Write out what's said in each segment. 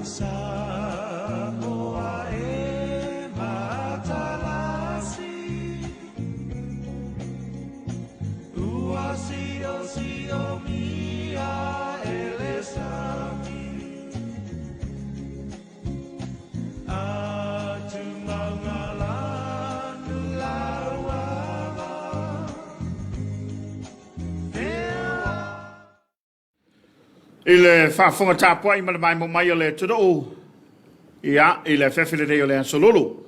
Samoa e matalasi Ua siosiomi e le sami Atu maugalanu lauava I le faafofoga tapuai ma le maimoa mai a le atunuu, ia, i le afiafi lenei o le Aso Lulu,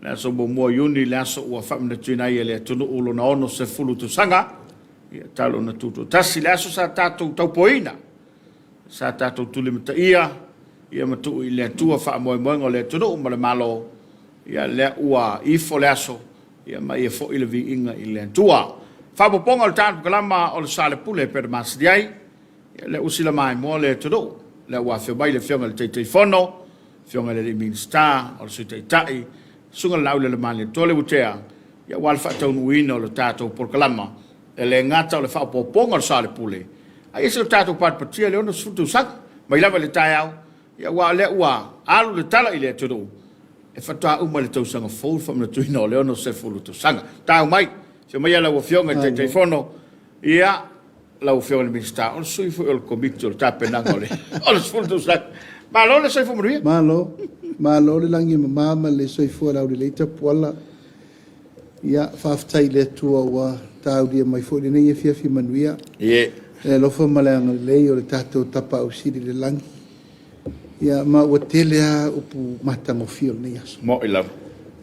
le aso muamua o Iuni, le aso ua faamanatuina ai e le atunuu lona 60 tausaga, ia, talu ona tutoatasi, le aso sa tatou taupoina, sa tatou tulimataia, ia ma tuu i le Atua faamoemoega o le atunuu ma le Malo, ia, lea ua ifo le aso, ia ma ia foi le viiga i le Atua. Faaopoopoga o le tatou kalama o le Sale Pule e pei ona masani ai, ia lea ua sila maimoa le atunuu, lea ua afio mai le Afioga i le Taitaifono, Afioga i le alii Minisita, o le Sui Taitai, Susuga i le Laaulialemalietoa Leuatea, ia aua le faataunuuina o le tatou polokalama, e le gata o le faaopoopoga o le Sale Pule, a ia se o tatou patipatia le 60 tausaga, mai lava i le taeao, Ia aua o lea ua alu le tala i le atunuu, e faatoa uma i le tausaga fou le faamanatuina o le 60 tausaga. Tau mai, afio maia lau Afioga i le Taitaifono, ia, lau Afioga i le Minisita, o le sui foi o le Komiti o le tapenaga o le 10 tausaga. Malo le soifua manuia. Malo, malo le lagi e mama ma le soifua laulelei Tapuala. Ia, faafetai i le Atua ua taulia mai foi lenei afiafi manuia. Ie. Le alofa ma le agalelei o le tatou Tapaau Sili i le lagi. Ia, ma ua tele lava upu matagofie o lenei aso. Mo'i lava.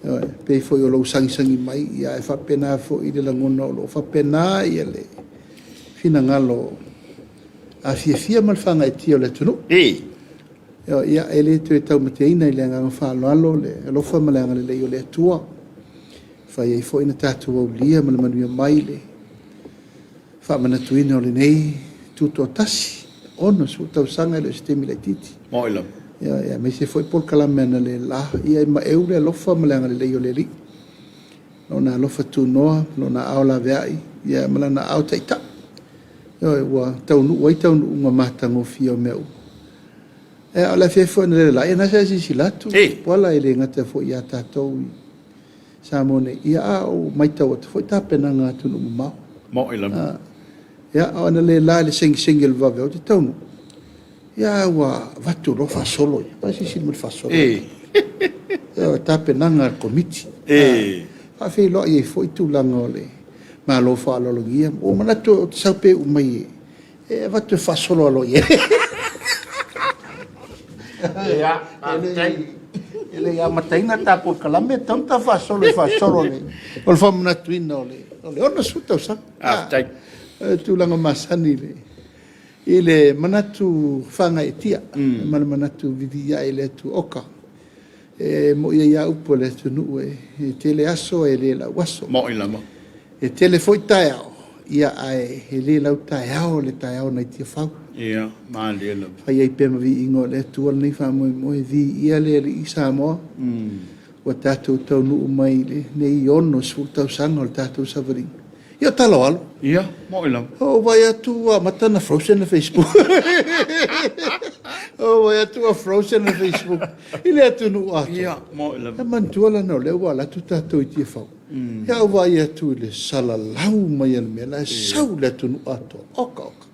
E pei foi o lou sagisagi mai, ia ae faapena foi le lagona o lo o faapena ia le finagalo afiafia ma le faagaeetia o le atunuu. Ii. Ia, e le toe taumateina i le agaga faaaloalo le alofa ma le agalelei o le Atua. E fai ai foi na tatou aulia ma le manuia mai le faamanatuina o lenei tutoatasi, 60 tausaga e le o se taimi laitiiti. Mo'i lava. Ia, aemaise foi polokalame analeila, ia e maeu le alofa ma le agalelei o le Alii. Lona alofa tunoa, lona aao laveai, ia ma lana aao taitai. Ua taunuu ai taunuuga matagofie o mea uma. Ia, o le afiafi foi analeila, ia na sa e silasila atu, Tupuola, e le gata foi ia tatou i Samoa nei, ia a o matau atu foi tapenaga a atunuu mamao. Mo'i lava. Ia, o analeila i le segisegi o le vave ou te taunuu, ia ua avatu loa faasolo ia. Ua silasila mai i le faasolo. Ia, tapenaga a le Komiti. Faafeiloai ai foi tulaga o le Malo faaaloalogia. Ua ou manatu ou te sau pe uma mai e avatu e faasolo aloaia. Ia, faafetai. E le i amataina ta polokalame, e tatau ona ta faasolo e faasolo le, o le faamanatuina o le, o le 60 tausaga. Faafetai. Ah, tulaga masani i le, i le manatu faagaeetia ma le manatu vivii ae i le Atua. Oka, e mo'i ai lava upu a le atunuu e, e tele aso e le lau aso. Mo'i lava. E tele foi taeao, ia ae e le lau taeao le taeao nai Tiafau. Ia, malie lava. Fai ai pea ma viiga o le Atua lenei faamoemoe, viia le Alii Samoa. Ua tatou taunuu mai i lenei 60 tausaga o le tatou savaliga. Ia o tala o alo. Ia, mo'i lava. Ou vaai atu ua amata ona frozen le Facebook. Ou vaai atu ua frozen le Facebook i le atunuu atoa. Ia, mo'i lava. E manatua lana o lea ua alu atu tatou i Tiafau. Ia ou vaai atu i le salalau mai o le mea la e sau i le atunuu atoa. Oka oka.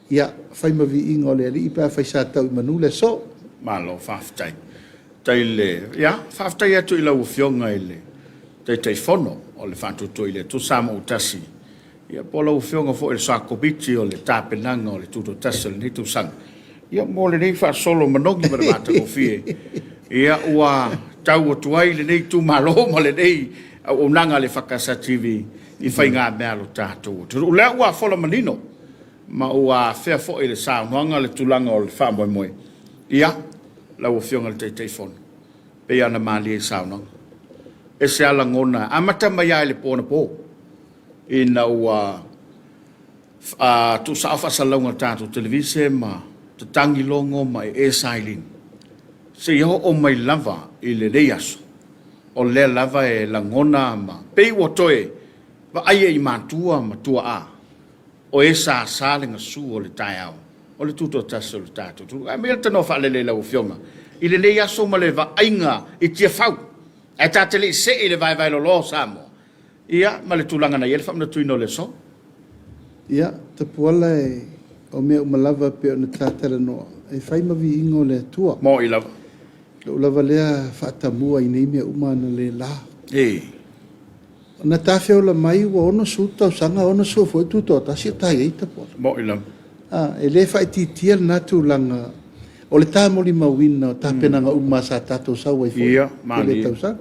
Ia, fai ma viiga o le Alii pe afai sa tau i manu le aso. Malo faafetai. Faafetai i le, ia, faafetai atu i lau Afioga i le Taitaifono o le Faatuatua i le Atua Samoa ua Tasi, ia po o lau Afioga foi i le Soa Komiti o le tapenaga o le Tutoatasi o lenei tausaga, ia mo lenei faasolo manogi ma le matagofie, ia ua tau atu ai lenei itumalo ma lenei auaunaga a le EFKS TV i faigamea a lo tatou atunuu. O lea ua fola manino ma ua afea foi i le saunoaga le tulaga o le faamoemoe. Ia, lau Afioga i le Taitaifono, pei lava ona malie i saunoaga, e ese lava lagona, amata mai lava i le po anapo, ina ua tuusao faasalalauga a le tatou televise ma tatagi logo ma ee sailini, seia oo mai lava i lenei aso, o lea lava e lagona ma pei ua toe vaaia i matua ma tuaa o e sasa le gasu o le taeao o le tutoatasi o le tatou atunuu. Ae aumai le tanoa faalele i lau Afioga i lenei aso ma le vaaiga i Tiafau, ae ta te le i see i le vaevae loloa o Samoa, ia, ma le tulaga na i ai le faamanatuina o le aso. Ia, Tapuala e, o mea uma lava e pei ona ta talanoa, e fai ma viiga o le Atua. Mo'i lava. Lou lava lea faatamua i nei mea uma analeila. E. Na ta feola mai ua 60 tausaga, 60 foi tutoatasi o ta i ai Tapuala. Mo'i lava. A, e le faaitiitia lena tulaga o le ta molimauina o tapenaga uma sa tatou sau ai foi Ia, i le malie. tausaga.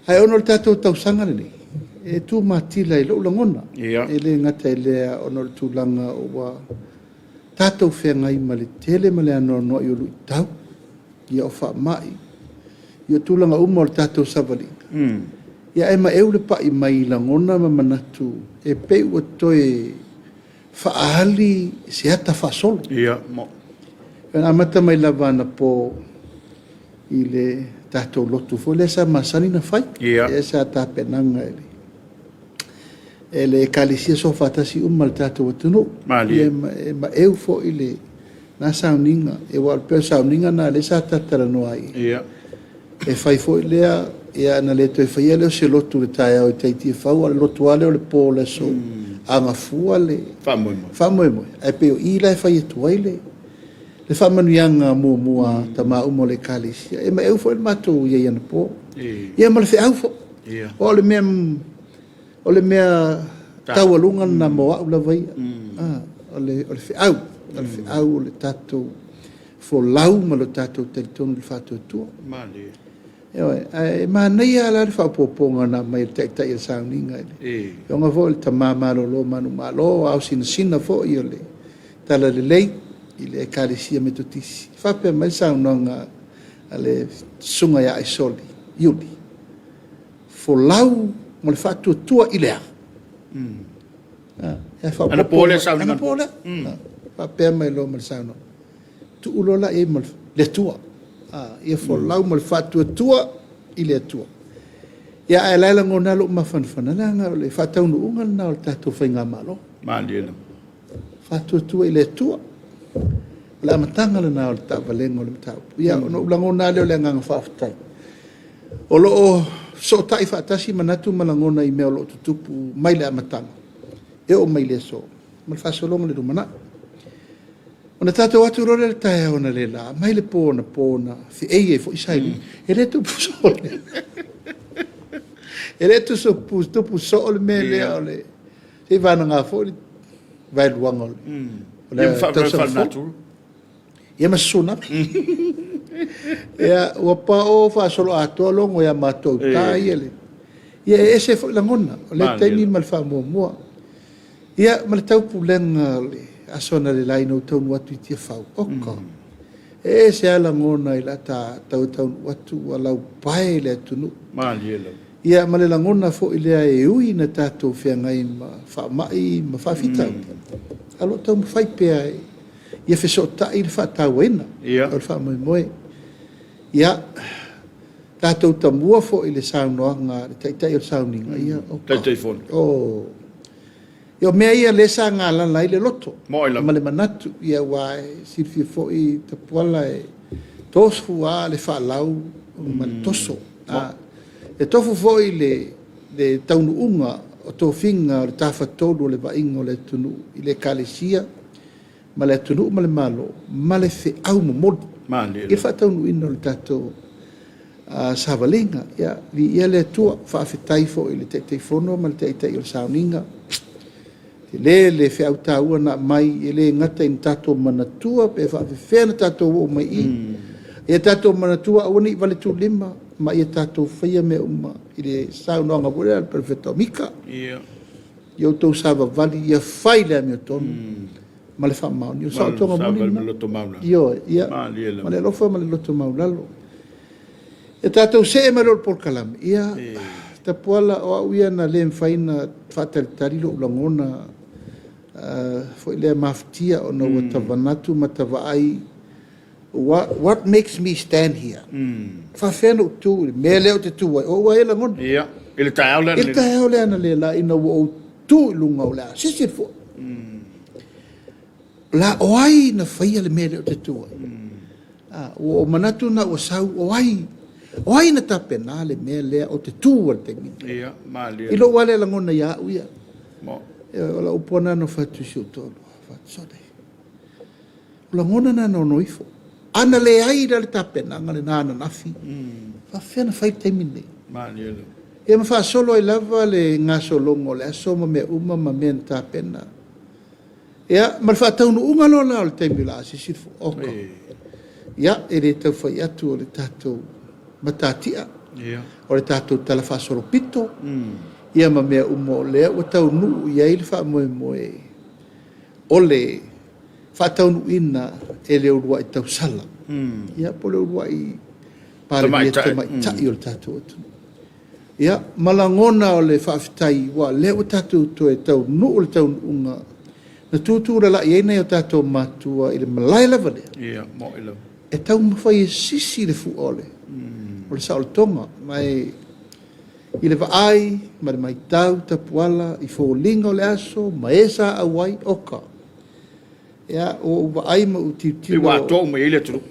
Ae ona o le tatou tausaga lenei, e tumatila i lou lagona. E le gata i lea ona o le tulaga ua tatou feagai ma le tele ma le anoanoai o luitau, ia o faamai, ia o tulaga uma o le tatou savaliga. Ia ae maeu le pai mai i lagona ma manatu e pei ua toe faaali se ata faasolo. Ia, mo. E amata mai lava anapo i le tatou lotu foi lea sa masani na fai. Ia sa tapenaga e le e le Ekalesia Soofaatasi uma le tatou atunuu. Malie. Ia, e maeu foi le na sauniga. Ia aua pei o le sauniga lena lea sa ta talanoa ai. Ia. E fai foi lea, ia na le toe faia lea o se lotu i le taeao i tai Tiafau, a o le lotu lava lea o le po o le aso agafua le Faamoemoe. Faamoemoe. Ae pei o i la e fai atu ai le le faamanuiaga muamua a tama uma o le Ekalesia. E maeu foi le matou i ai anapo. Ia ma le feau foi. Aua o le mea o le mea taualuga lena mo au lava ia. O le o le feau, o le feau o le tatou folau ma lo tatou talitonu i le faatuatua. Malie. Ioe, ae manaia lava la le faaopoopoga na aumai e le Taitai o le sauniga i le Afioga foi o le Tama malolo manumalo, ao sinasina foi o le Talalelei i le Ekalesia Metotisi. Faapea mai le saunoaga a le Susuga ia Aisoli Iuli, folau ma le faatuatua i le a? E faaopoopo Anapo lea sauniga. Anapo lea. Faapea mai loa ma le saunoaga, tuu loa la i ai ma le Atua. Ia folau ma le faatuatua i le Atua. Ia ae la e lagona lou mafanafana, leaga o le faataunuuga lena o le tatou faigamalo. Malie lava. Faatuatua i le Atua. O le amataga lena o le taavalega o le mataupu. Ia ona ou lagona lava lea o le agaga faafetai. O lo o fesootai faatasi manatu ma lagona i mea o lo o tutupu mai le amataga e oo mai i le aso ma le faasologa i le lumanai. Ona tatou o atu loa lea i le taeao analeila, mai le po anapo na feei ai foi Sailini. E le tupu soo le e le tupu soo le mea lea o le seivagana foi le vaeluaga o le o le Ia ma faalavelave tausaga fou. faalenatura. Ia ma tsunami. Ia, ua pao faasoloatoa logo ia matou ta ia le. Ia e ese foi lagona, o lea taimi ma le faamuamua. Ia ma le taupulega o le aso analeila ina ua taunuu atu i Tiafau, oka. E ese lava lagona i la ta tau taunuu atu ua laupae le atunuu. Malie lava. Ia ma le lagona foi lea e ui ina tatou feagai ma faamai ma faafitauli, ae o lo o taumafai pea ia fesootai le faatauaina o le faamoemoe. Ia, tatou tamua foi i le saunoaga a le Taitai o le sauniga, ia, oka. Taitaifono. Oh. Ia, o mea ia lea sa galala ai le loto Mo'i lava. ma le manatu, ia aua e silafia foi Tapuala e tofu lava le faalau ma le toso. E tofu foi le le taunuuga o tofiga o le Tafatolu o le vaaiga o le atunuu i le Ekalesia ma le atunuu ma le Malo ma le feau momoli Malie i le lava. faataunuuina o le tatou savaliga. Ia, viia le Atua. Faafetai foi i le Taitaifono ma le Taitai o le sauniga. Tele le feau taua na aumai, e le gata ina tatou manatua pe faapefea ona tatou oo mai i i. Ia tatou manatua aua ne i valetuulima ma ia tatou faia mea uma i le saunoaga foi lea a le Perofeta o Mika. Ia outou savavali, ia fai le amiotonu ma le faamaoni. O le saotoga moni Savali ma lena. le loto maualalo. Ioe, ia, Malie lava. ma le alofa ma le loto maualalo. Ia tatou see mai loa i le polokalame. Ia, Tapuala, o au ia na le mafai ona faatalitali lou lagona foi lea mafatia ona ua tavanatu ma tavaai what, what makes me stand here? Faafefea ona ou tu i le mea lea ou te tu ai? O au lava ia lagona. Ia, i le taeao lea I le taeao lea analeila ina ua ou tu i luga o le a sisi le fua. La, o ai na faia le mea lea ou te tu ai? A, ua ou manatu lena ua sau, o ai, o ai na tapena le mea lea o te tu a le taimi lenei? Ia, malie. I lou lava lea lagona ia au ia. Mo. Ioe, o lau upu lava lena na fai atu i si ou toalua, fai atu, sole, o lagona na na ono ifo. A na leai la le tapenaga lena ananafi, faapefea ona fai le taimi lenei? Malie lava. Ia ma faasolo ai lava le gasologa o le aso ma mea uma ma mea na tapena. Ia, ma le faataunuuga loa la o le taimi o le a asiasi le oka. Ia, e le tau fai atu o le tatou matatia, o le tatou talafaasolopito, ia ma mea uma o lea ua taunuu i ai le faamoemoe o le faataunuuina e le uluai tausala, ia po o le uluai Palemia Tamaitai o le tatou atunuu. Ia, ma lagona o le faafetai ua lea ua tatou toe taunuu le taunuuga na tutulalai ai nai o tatou matua i le malae lava lea. Ia, mo'i lava. E taumafai e sisi le fua o le, o le saolotoga. Ma e i le vaai ma le maitau tapuala i foliga o le aso ma e sa auai, oka. Ia, ua ou vaai ma ou tilotilo. Ua atoa uma i ai le atunuu.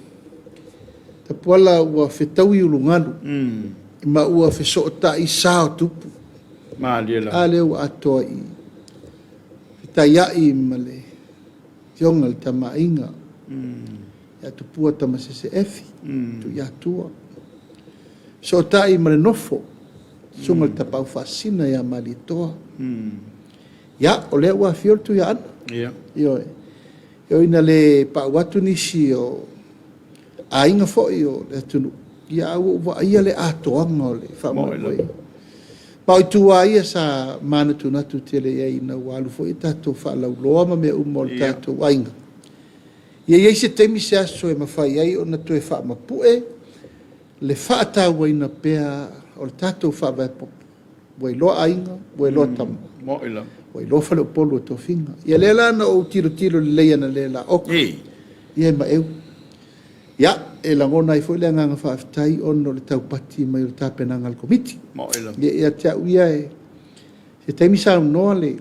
Tapuala ua fetaui ulugalu. Ma ua fesootai sa o tupu. Malie lava. A lea ua atoa i fetaiai ma le Afioga i le Tama a Aiga, ia Tupua Tamasese Efi, Tuiatua. Fesootai ma le nofo, Susuga i le Tapaau Faasisina ia Malietoa. Ia, o lea ua afio le Tuiaana. Ia. Ioe. E ui ina le pau atu nisi o aiga foi o le atunuu, ia a ua ou vaaia le atoaga o le faamoemoe. Ma o itu lava ia sa manatunatu tele i ai ina ua alu foi a tatou faalauloa ma mea uma o le tatou aiga. Ia i ai se taimi se aso e mafai ai ona toe faamapue le faatauaina pea o le tatou faavae popo. Ua iloa aiga, ua iloa tama. Mo'i lava. Ua iloa faleupolu o tofiga. Ia lea la na ou tilotilo lelei analeila, oka, ia e maeu. Ia, e lagona ai foi le agaga faafetai ona o le taupati mai o le tapenaga a le Komiti. Mo'i lava. Ia, ia te au ia, e, se taimi saunoa le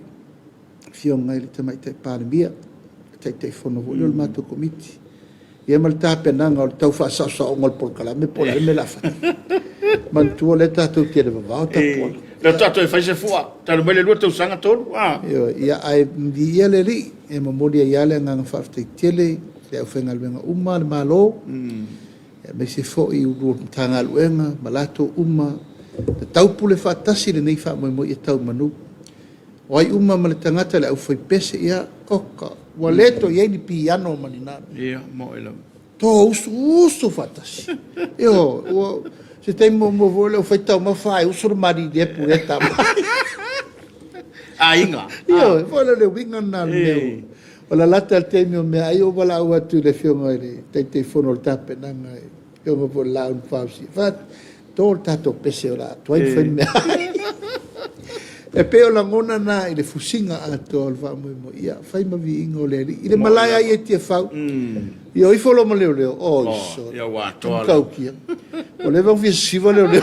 Afioga i le Tamaitai Palemia, le Taitaifono foi lea o le matou Komiti, ia ma le tapenaga o le tau faasaosaoga o le polokalame po o le a le mea o le a fai. Manatua lea tatou te le vavao tapuala. Lea faatoa toe fai se fua, talu mai le 2 tausaga 3, a. Ioe, ia ae viia le Alii, e momoli ai lava le agaga faafetai tele i le aufaigaluega uma a le Malo, aemaise foi i Ofisa Sili o Matagaluega ma latou uma na taupule faatasi i lenei faamoemoe ia tau manu. O ai uma ma le tagata le aufaipese, ia, oka, ua le toe i ai ni piano ma ni nane. Ia, mo'i lava. To usuusu faatasi. Ioe, ua, se taimi muamua foi lea ua fai taumafa ae usu le malilie puleta mai. Aiga. Ioe, foi lea o le uiga lena o le mea ua, ua lalata le taimi o meaai, ua valaau atu i le Afioga i le Taitaifono o le tapenaga, Afioga foi i le Laau na Fausia. Fai atu, to le tatou pese o le a tuai ona fai meaai. E pei o lagona na i le fusiga atoa o le faamoemoe, ia fai ma viiga o le Alii. I le malae lava ia i Tiafau, ia o ifo loa ma leoleo, oi sole, Ia ua atoa. Matautia. Ua leva ona fia sisiva leoleo.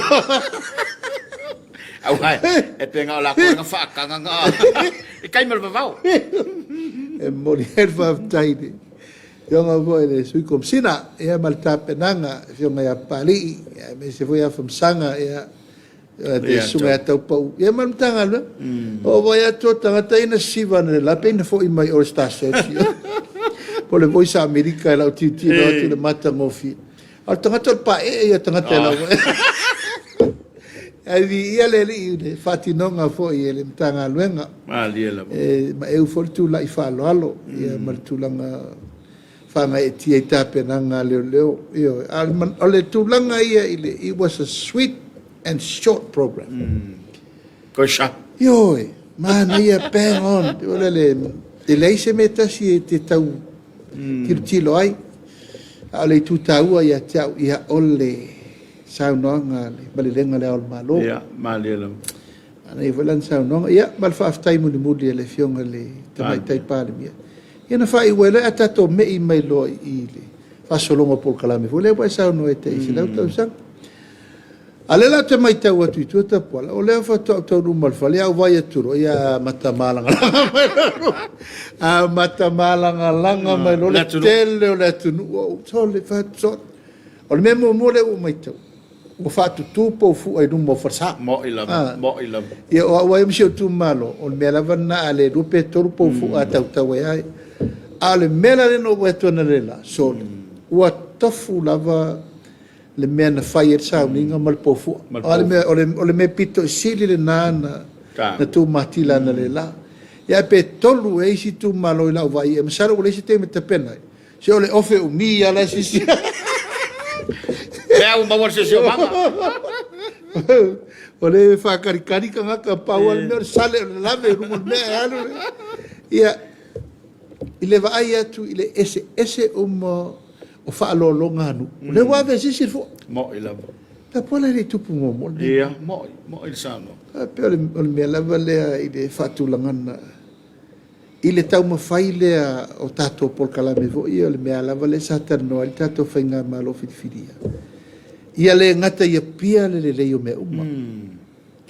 Aua e pe na o latou na faataga na i taimi o le vavao. E momoli ai le faafetai i le Afioga foi i le Sui Komesina, ia ma le tapenaga, le Afioga ia Papalii, aemaise foi ia Famasaga, ia, le Susuga ia Taupau, ia ma le Matagaluega. O vaai atu o tagata ia na sisiva analeila, pei na foi mai o le Star Search, po o le Voice of America i lau tilotilo atu i le matagofie. A o le tagata o le paee ia o tagata e lau ai. Ae viia le Alii i le faatinoga foi e le Matagaluega. Malie lava. E maeu foi le tulai faaaloalo ia ma le tulaga faagaeetia i tapenaga a leoleo. Ioe. A o le tulaga ia i le, it was a sweet and short program. Toe sharp. Ioe, manaia, bang on. O le, le, e leai se mea tasi e te tau tilotilo ai. A o le itu taua ia te au, ia o le saunoaga a le malelega a Le Ao o le Malo. Ia, malie lava. Manaia foi lana saunoaga. Ia, ma le faafetai mulimuli a le Afioga i le Tamaitai Palemia. Ia na faaiu ai loa, ae tatou me'i mai loa i i le faasologa o polokalame foi lea ua e saunoa ai tai 100 tausaga. A o lea la ou te matau atu i tua Tapuala, o lea faatoa ou taunuu mai le fale, ae ou vaai atu loa, ia amata malagalaga mai loa. Amata malagalaga mai loa le tele o le atunuu. Ua ou sole, fai atu, sole. O le mea muamua lea ua ou matau, ua faatutu poufu'a i luma o falesa. Mo'i lava, mo'i lava. Ia, o au lava ia ma si ou itumalo, o le mea lava lena, a le lua pe tolu poufu'a a tautau ai lava. A o le mea la lea na ou vaai atu analeila, sole, ua tofu lava le mea na fai ai le sauniga ma le poufu'a. O a le mea, o le, o le mea pito i sili lena na, na tumatila analeila. Ia ae pe tolu ea isi itumalo i lau vaai, ia masalo ua leai se taimi e tapena ai. Se o le ofe umi lava la e sisi. Lea ua maua le siosiomaga. O le faakalikali tagata, pau lava le mea o le sale o le lave i luga o le mea e alu. Ia, i le vaai atu i le eseese uma o faaaloaloga a nuu, o lea ua ave e sisi le fua. Mo'i lava. Tapuala e le i tupu muamua lenei. Ia, mo'i, mo'i le saunoaga. E pei o le mea lava lea i le faatulagaga i le taumafai lea o tatou polokalame foi ia, o le mea lava lea sa talanoa ai le tatou faigamalo filifilia, ia le gata i Apia le lelei o mea uma,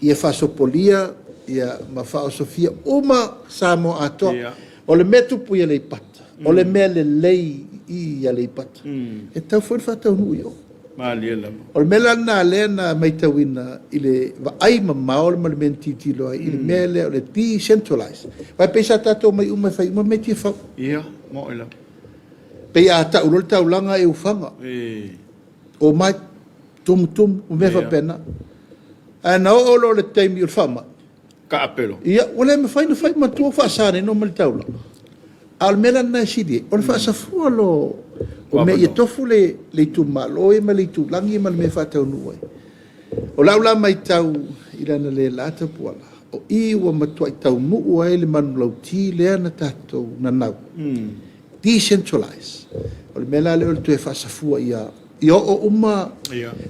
ia faasopolia ia ma faaosofia uma Samoa atoa. O le mea tupu i Aleipata, o le mea lelei i Aleipata, e tatau foi ona faataunuu i o. Malie lava. O le mea la lena lea na matauina i le vaai mamao ma le mea na tilotilo ai i le mea lea o le decentralize. Aua e pei sa tatou omai uma e fai uma mea i Tiafau. Ia, mo'i lava. Pei a tau loa le taulaga e ufaga. Omai, tumutumu, ma mea faapena. Ae na oo loa i le taimi o le faamai. Taapelo. Ia, ua le mafai ona fai matua faasaneno mai le taulaga. A o le mea la lena e sili ai, o le faasafua loa o mea ia tofu le itumalo ia ma le itulagi ma le mea e faataunuu ai. O lau la matau i lana le la tapuala, o i ua matuai taunuu ai le manulauti lea na tatou nanau, decentralize. O le mea la lea o le toe faasafua ia ia oo uma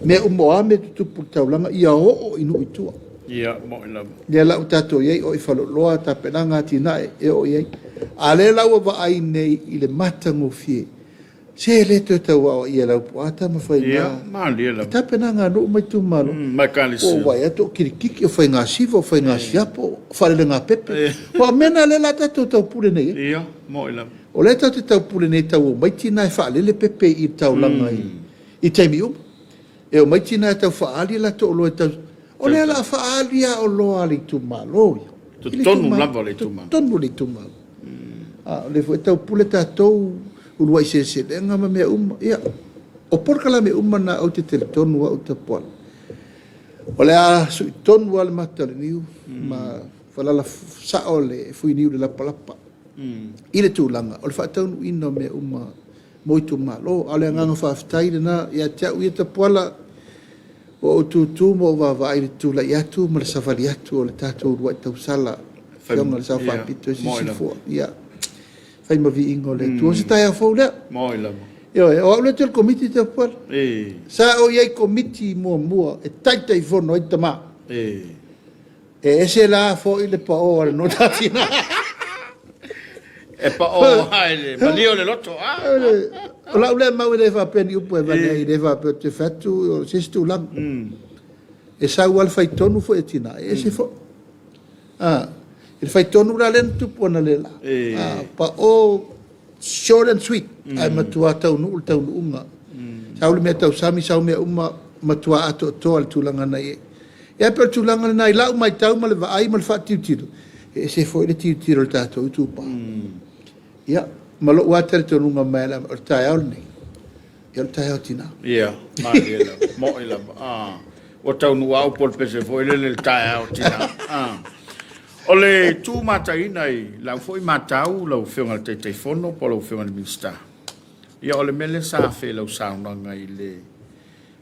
mea uma o a mea tutupu i le taulaga, ia oo i nuu i tua. Ia, mo'i lava. Lea la ua tatou i ai, oo i faleoloa, tapenaga, atinae e oo i ai. A o lea la ua vaai nei i le matagofie, se e le toe tau aoaia e Laupua Tamafaiga. Ia, malie lava. I tapenaga a nuu ma itumalo. Ma ekalesia. Ua ou vaai atu o kilikiki, o faigasiva, o faigasiapo, o faalelegapepe. Aua o mea na lea la tatou taupule nei i ai. Ia, mo'i lava. O lea tatou te taupule nei tau omai tina e faalele pepe i le taulaga i taimi uma. E omai tina e tau faaali a latou oloa e tau... O lea o le a faaali lava oloa a le itumalo ia. Totonu lava o le itumalo. Totonu o le itumalo. A o lea foi e taupule tatou uluai seleselega ma mea uma. Ia, o polokalame uma na ou te talitonu au Tapuala, o le a sui tonu lava le mata o le niu ma falala sao le fuiniu i le lapalapa i le tulaga o le faataunuuina o mea uma mo itumalo. A o le agaga faafetai lena ia te au ia Tapuala, ua ou tutu ma ou vaavaai i le tulai atu ma le savali atu o le tatou uluai tausala, Afioga i le Sao Faapito i Sisifo, ia, fai ma viiga o le Atua. O se taeao fou lea. Ioe, o au lea ou te i le Komiti Tapuala. Sa ou i ai i Komiti muamua e Taitaifono ai tama. E ese la foi le pao a le Notatina. E pao lava i le malie o le loto. O lau lea mau e le faapea ni upu e avane ai, e le faapea ou te fai atu o se isi tulaga. E sau lava le faitonu foi a tina, e ese foi. I le faitonu la lea na tupu analeila, pao short and sweet, ae matua taunuu le taunuuga. Sau le mea tausami, sau mea uma, matua atoatoa le tulaga na i ai. Ia pei o le tulaga lena i lau matau ma le vaai ma le faatilotilo, e ese foi le tilotilo a le tatou itupa. Ia, ma lou lava talitonuga mai lava, o le taeao lenei, ia o le taeao tina. Ia, malie lava, mo'i lava. Ah, ua taunuu lava upu o le pese foi lele le taeao tina. Ah. O le tumataiina i lau foi matau lau Afioga i le Taitaifono po o lau Afioga i le Minisita, ia o le mea lea sa afe i lau saunoaga i le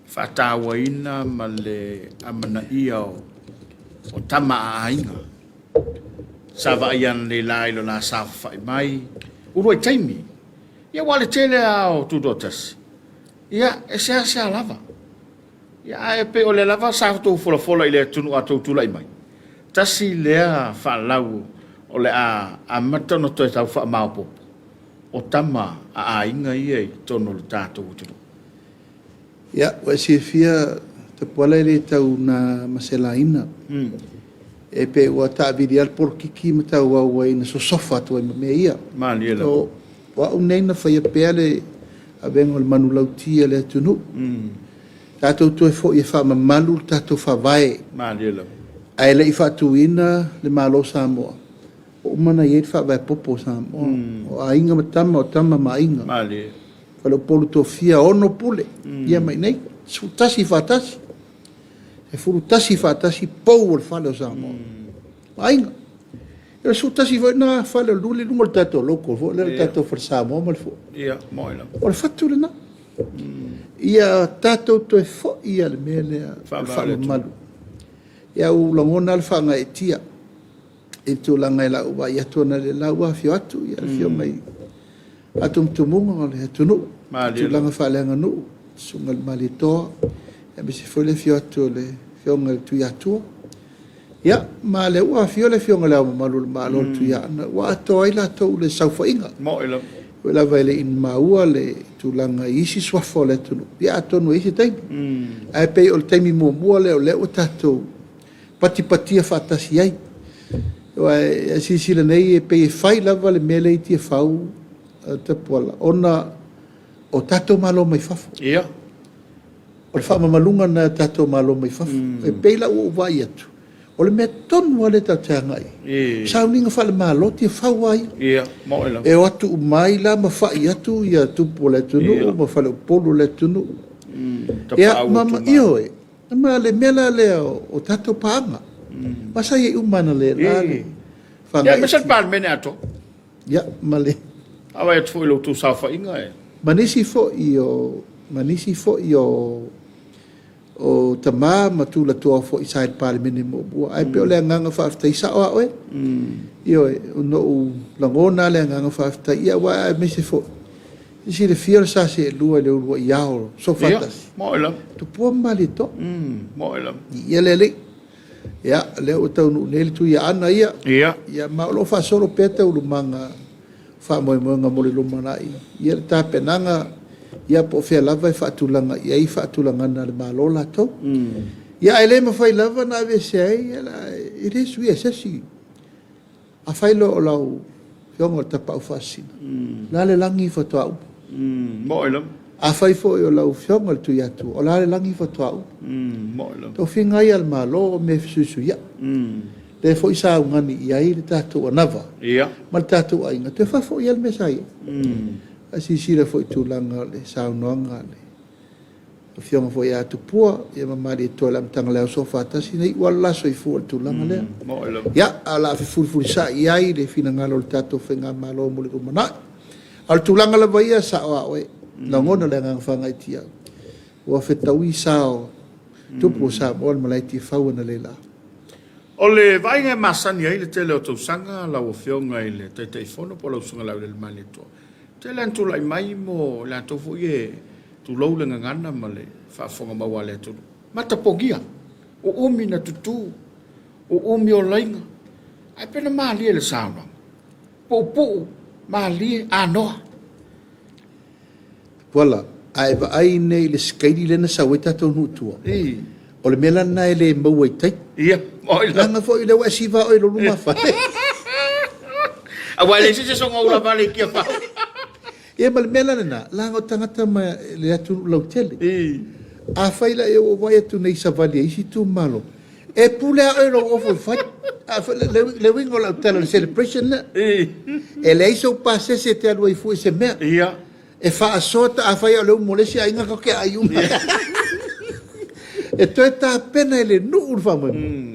faatauaina ma le amanaia o tama a aiga. Sa vaaia ananei la i lo la saofafai mai, uluai taimi. Ia aua o le tele lava o Tutoatasi, ia e seasea lava. Ia ae pei o lea lava sa outou folafola i le atunuu a outou tulai mai, tasi lea faalau o le a amata ona toe tau faamaopoopo o tama a aiga ia i totonu o le tatou atunuu. Ia, ua e silafia. Tapuala e le tau na maselaina. E pei ua taavili lava le polokiki ma tauau ai ina sosofa atu ai ma mea ia. Malie lava. O au nei na faia pea le avega o le manulauti a le atunuu. Tatou toe foi e faamamalu le tatou Faavae. Malie lava. Ae le i faatuina le Malo o Samoa, ua uma ona i ai le Faavae popo o Samoa. O Aiga ma Tama, o Tama ma Aiga. Malie. Faleupolu Tofia, 6 pule, ia ma i inei, 11 faatasi. 11 faatasi pou o le fale o Samoa. Ma Aiga. O le 11 foi lena fale o le luga o le tatou logo foi lea, o le tatou fale Samoa ma le fua. Ia, moi lava. O le fatu lena. Ia tatou toe foi ia le mea lea, o le faamamalu. Ia ua lagona le faagaeetia i le tulaga i lau vaai atu ana le la ua afio atu ia le afioga i aatumutumuga o le atunuu, tulaga faaleaganuu, susuga i le Malietoa, aemaise foi le afio atu o le afioga i le Tuiatua. Ia, ma lea ua afio le afioga i Le Ao Mamalu o le Malo, le Tuiaana, ua atoa ai latou le saofaiga. Moi lava. Oi lava e le i maua le tulaga i isi suafa o le atunuu, ia atonu e i ai se taimi. Ae pei o le taimi muamua lea o lea ua tatou patipatia faatasi ai. Aua e silasila nei e pei e fai lava le mea lea i Tiafau, Tapuala, ona o tatou malo mai fafo. Ia. O le faamamaluga lena e tatou malo mai fafo. E pei la ua ou vaai atu, o le mea tonu lava lea tatou te agai i ai. Sauniga faale-Malo, Tiafau lava ia. Ia, moi lava. E o atu uma ai la ma fai atu ia tupu o le atunuu ma faleupolu o le atunuu. Ia, ma, ioe, ma le mea la lea o tatou paaga. Ma sa i ai uma analeila le whangai. Ia, aemaise le Palemene atoa. Ia, ma le... A vaai atu foi i la outou saofaiga e... Ma nisi foi o, ma nisi foi o, o tama ma tulatoa foi sa i le Palemene muamua. Ae pei o le agaga faafetai, sao lava oe. Ioe, ona ou lagona lava le agaga faafetai, ia aua aemaise foi, e silafia o le sa seelua i le uluai ao Soofaatasi. Ia, moi lava. Tupua ma Malietoa. Moi lava. Ia le alii. Ia, lea ua taunuu nei le Tuiaana ia. Ia. Ia, ma o lo o faasolo pea taualumaga faamoemoega mo le lumanai. Ia, le tapenaga, ia, po o fea lava e faatulaga i ai faatulagana a le Malo latou. Ia, ae le mafai lava ona aveesea ai, ia, e le suia e se isi. Afai loa o lau Afioga o le Tapaau Faasisina, o le a le lagi faatoa uma? Moi lava. Afai foi o lau Afioga o le Tuiatua, o le a le lagi faatoa uma? Moi lava. Tofiga ia a le Malo o mea e fesuisuiai. Lea foi sa augani i ai le tatou anava ma le tatou aiga, toe faafoi lava le mea sa i ai. A silasila foi i tulaga o le saunoaga a le Afioga foi ia Tupua ia ma Malietoa i le amataga o le Ao Soofaatasi, na iu lava le la soifua i le tulaga lea. Ia, ae o le a fefulifulisa'i ai le finagalo o le tatou Faigamalo mo le lumanai. A o le tulaga lava ia, sao a oe, lagona le agaga faagaitia, ua fetaui sa o tupu o Samoa i le malae Tiafau analeila. O le vaaiga e masani ai le tele o tausaga lau Afioga i le Taitaifono po o lau Susuga Laulele Malietoa, tele lava ina tulai mai mo latou foi e tulou le gagana ma le faafofoga mau a le atunuu. Matapogia, uumi na tutu, uumi o laiga, ae pei na malie le saunoaga. Puupuu, malie, anoa. Tuala, a e vaai nei i le skeili lea na sau ai tatou nuu i tua, o le mea la lena e le maua i tai. Ia, oi la. Leaga foi o lea ua e siva oe i lou lumafale. Aua e leai se isi e soona ula vale i Tiafau. Ia ma le mea la lena, leaga o tagata ma le atunuu lautele. Afai la ua ou vaai atu nei i savali a isi itumalo, e pule lava oe i lou ofo e fai. Le uiga o lau tala i le celebration lea, e leai sou pasese e te alu ai fua i se mea. E faasoa ta afai o le umu o le isi aiga tatou te ai uma. E toe tapena e le nuu le faamoemoe.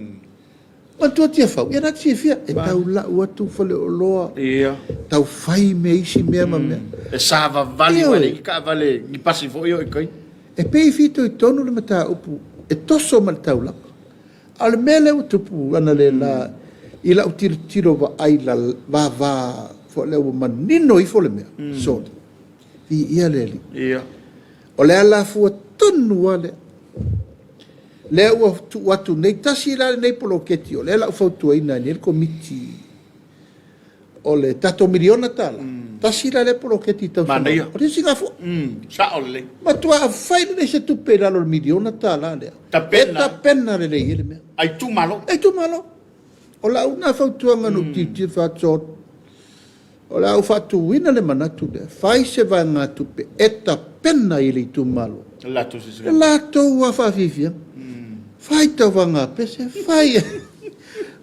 Manatua Tiafau, ia na te silafia, e tau lau atu faleoloa, tau fai mea isi mea ma mea. E savavali mai le taavale ni pasi foi o i tai. E pei e fitoitonu le mataupu e toso ma le taulaga. A o le mea lea ua tupu analeila i lau tilotilo vaai vava foi lea ua manino ifo le mea, soli, viia le Alii. O le alafua tonu lava lea. Lea ua tuu atu nei, tasi la lenei poloketi o lea la ua fautuaina ai nei le Komiti o le tatou miliona tala, Tasi la lea poloketi i tausaga. Manaia. O le isi gafua. Sao lelei. Matua fai lelei se tupe i lalo o le miliona tala lea. Tapena. E tapena lelei ai le mea. A itumalo. A itumalo. O lau na fautuaga na ou tilotilo faasoa, o le a ou faatuina le manatu lea, fai se vaegatupe e tapena i le itumalo. Le latou sisiga. Le latou lava faafiafiaga. Fai tauvaga pese, fai.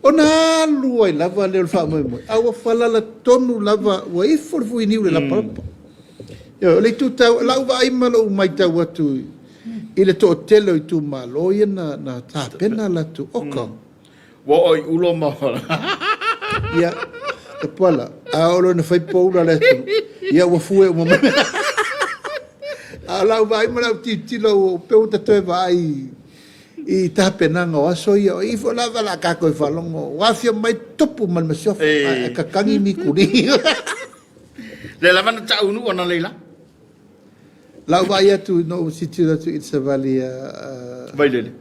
Ona alu ai lava lea o le faamoemoe, a ua falala tonu lava, ua ifo le fuiniu i le lapalapa. Ioe, o le itu taua, lau vaai ma lou matau atu i le toatele o itumalo ia na tapena latou oka. Ua oo i ulo ma... Ia, Tapuala, a oo loa ina fai poula a le atunuu, ia ua fue uma mai. A o lau vaai ma lau tilotilo, ua pei ua ta toe vaai i tapenaga o aso ia, o i foi lava o le a tatou faalogo, ua afio mai tupu ma le masiofo, ae kakagi mikuli. Lea lava na tau nuu ona leila. Lau vaai atu, na ou tilotilo atu i le savali a Vailele.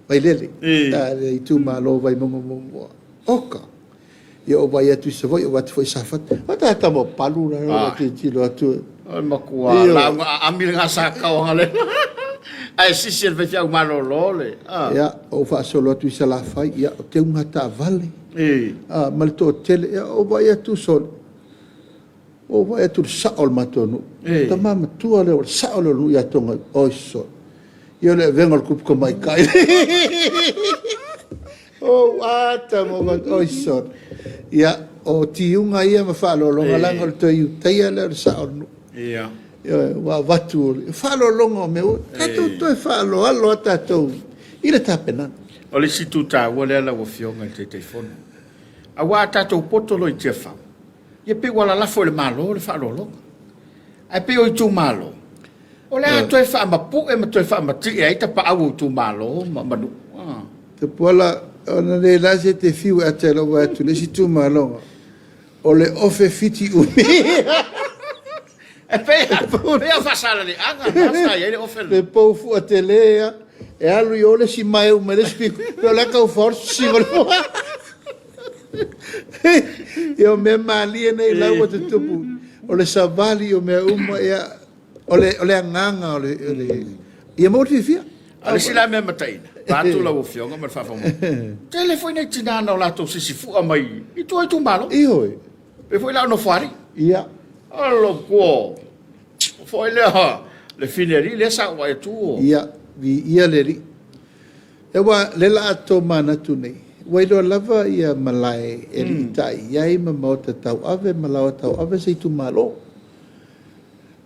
Vailele, le itumalo o Vaimauga muamua. Oka! Ia ou vaai atu i Savaii, ou vaai atu foi i Safata. O tagata maupalu la, ou tilotilo atu. Oi matua, lauga aami le gasakau anga le. Ae sisi e le faifeau malolo le. Ia, ou faasolo atu i Salafai, ia, o teuga taavale. Ma le toatele, ia, ou vaai atu sole. Ua ou vaai atu i le sao o le matou nuu. O tama matua lea, o le sao lea o le nuu ia Toga. Oi sole. Ia o le avega o le tupu tamaitai. Ou ata ma ou oi sole. Ia, o tiuga ia ma faaaloaloga leaga o le toe Iutaia lea o le sao o le nuu. Ia. Ioe, ua avatu o le faaaloaloga o mea ua tatou toe faaaloalo a tatou i le tapenaga. O le isi itu taua lea lau Afioga i le Taitaifono, aua a tatou poto loa i Tiafau, Ia pei ua lalafo i le Malo le faaaloaloga. Ae pei o itumalo, o le a toe faamapue ma toe faamatie ai tapaau o itumalo ma nuu. Tapuala, ona le la se te fiu e ata i lou vaai atu i le isi itumalo, o le ofe fiti umi. E pei o faasaleleaga na sa i ai le ofe lena. Le pou fua tele ia, e alu i o le isi maeu mai le isi pito, pei o le a tau fao le sisiga o le fua. Ia o mea malie nei la ua tutupu, o le savali o mea uma, ia, o le, o le agaga o le, o le ia maua le fiafia. A o le isi la mea mataina, vaeatu lau Afioga ma le faafofoga, tele foi nai tina na o latou sisifua mai i tua itumalo. Ioe. Pei foi la o Nofoalii. Ia. Alo kuo. Foi lea le fine alii lea sa ou vaai atu. Ia, viia le Alii. Aua le la a tomanatu nei, ua iloa lava ia malae e aliitai i ai ma maota tauave ma laoa tauave se itumalo.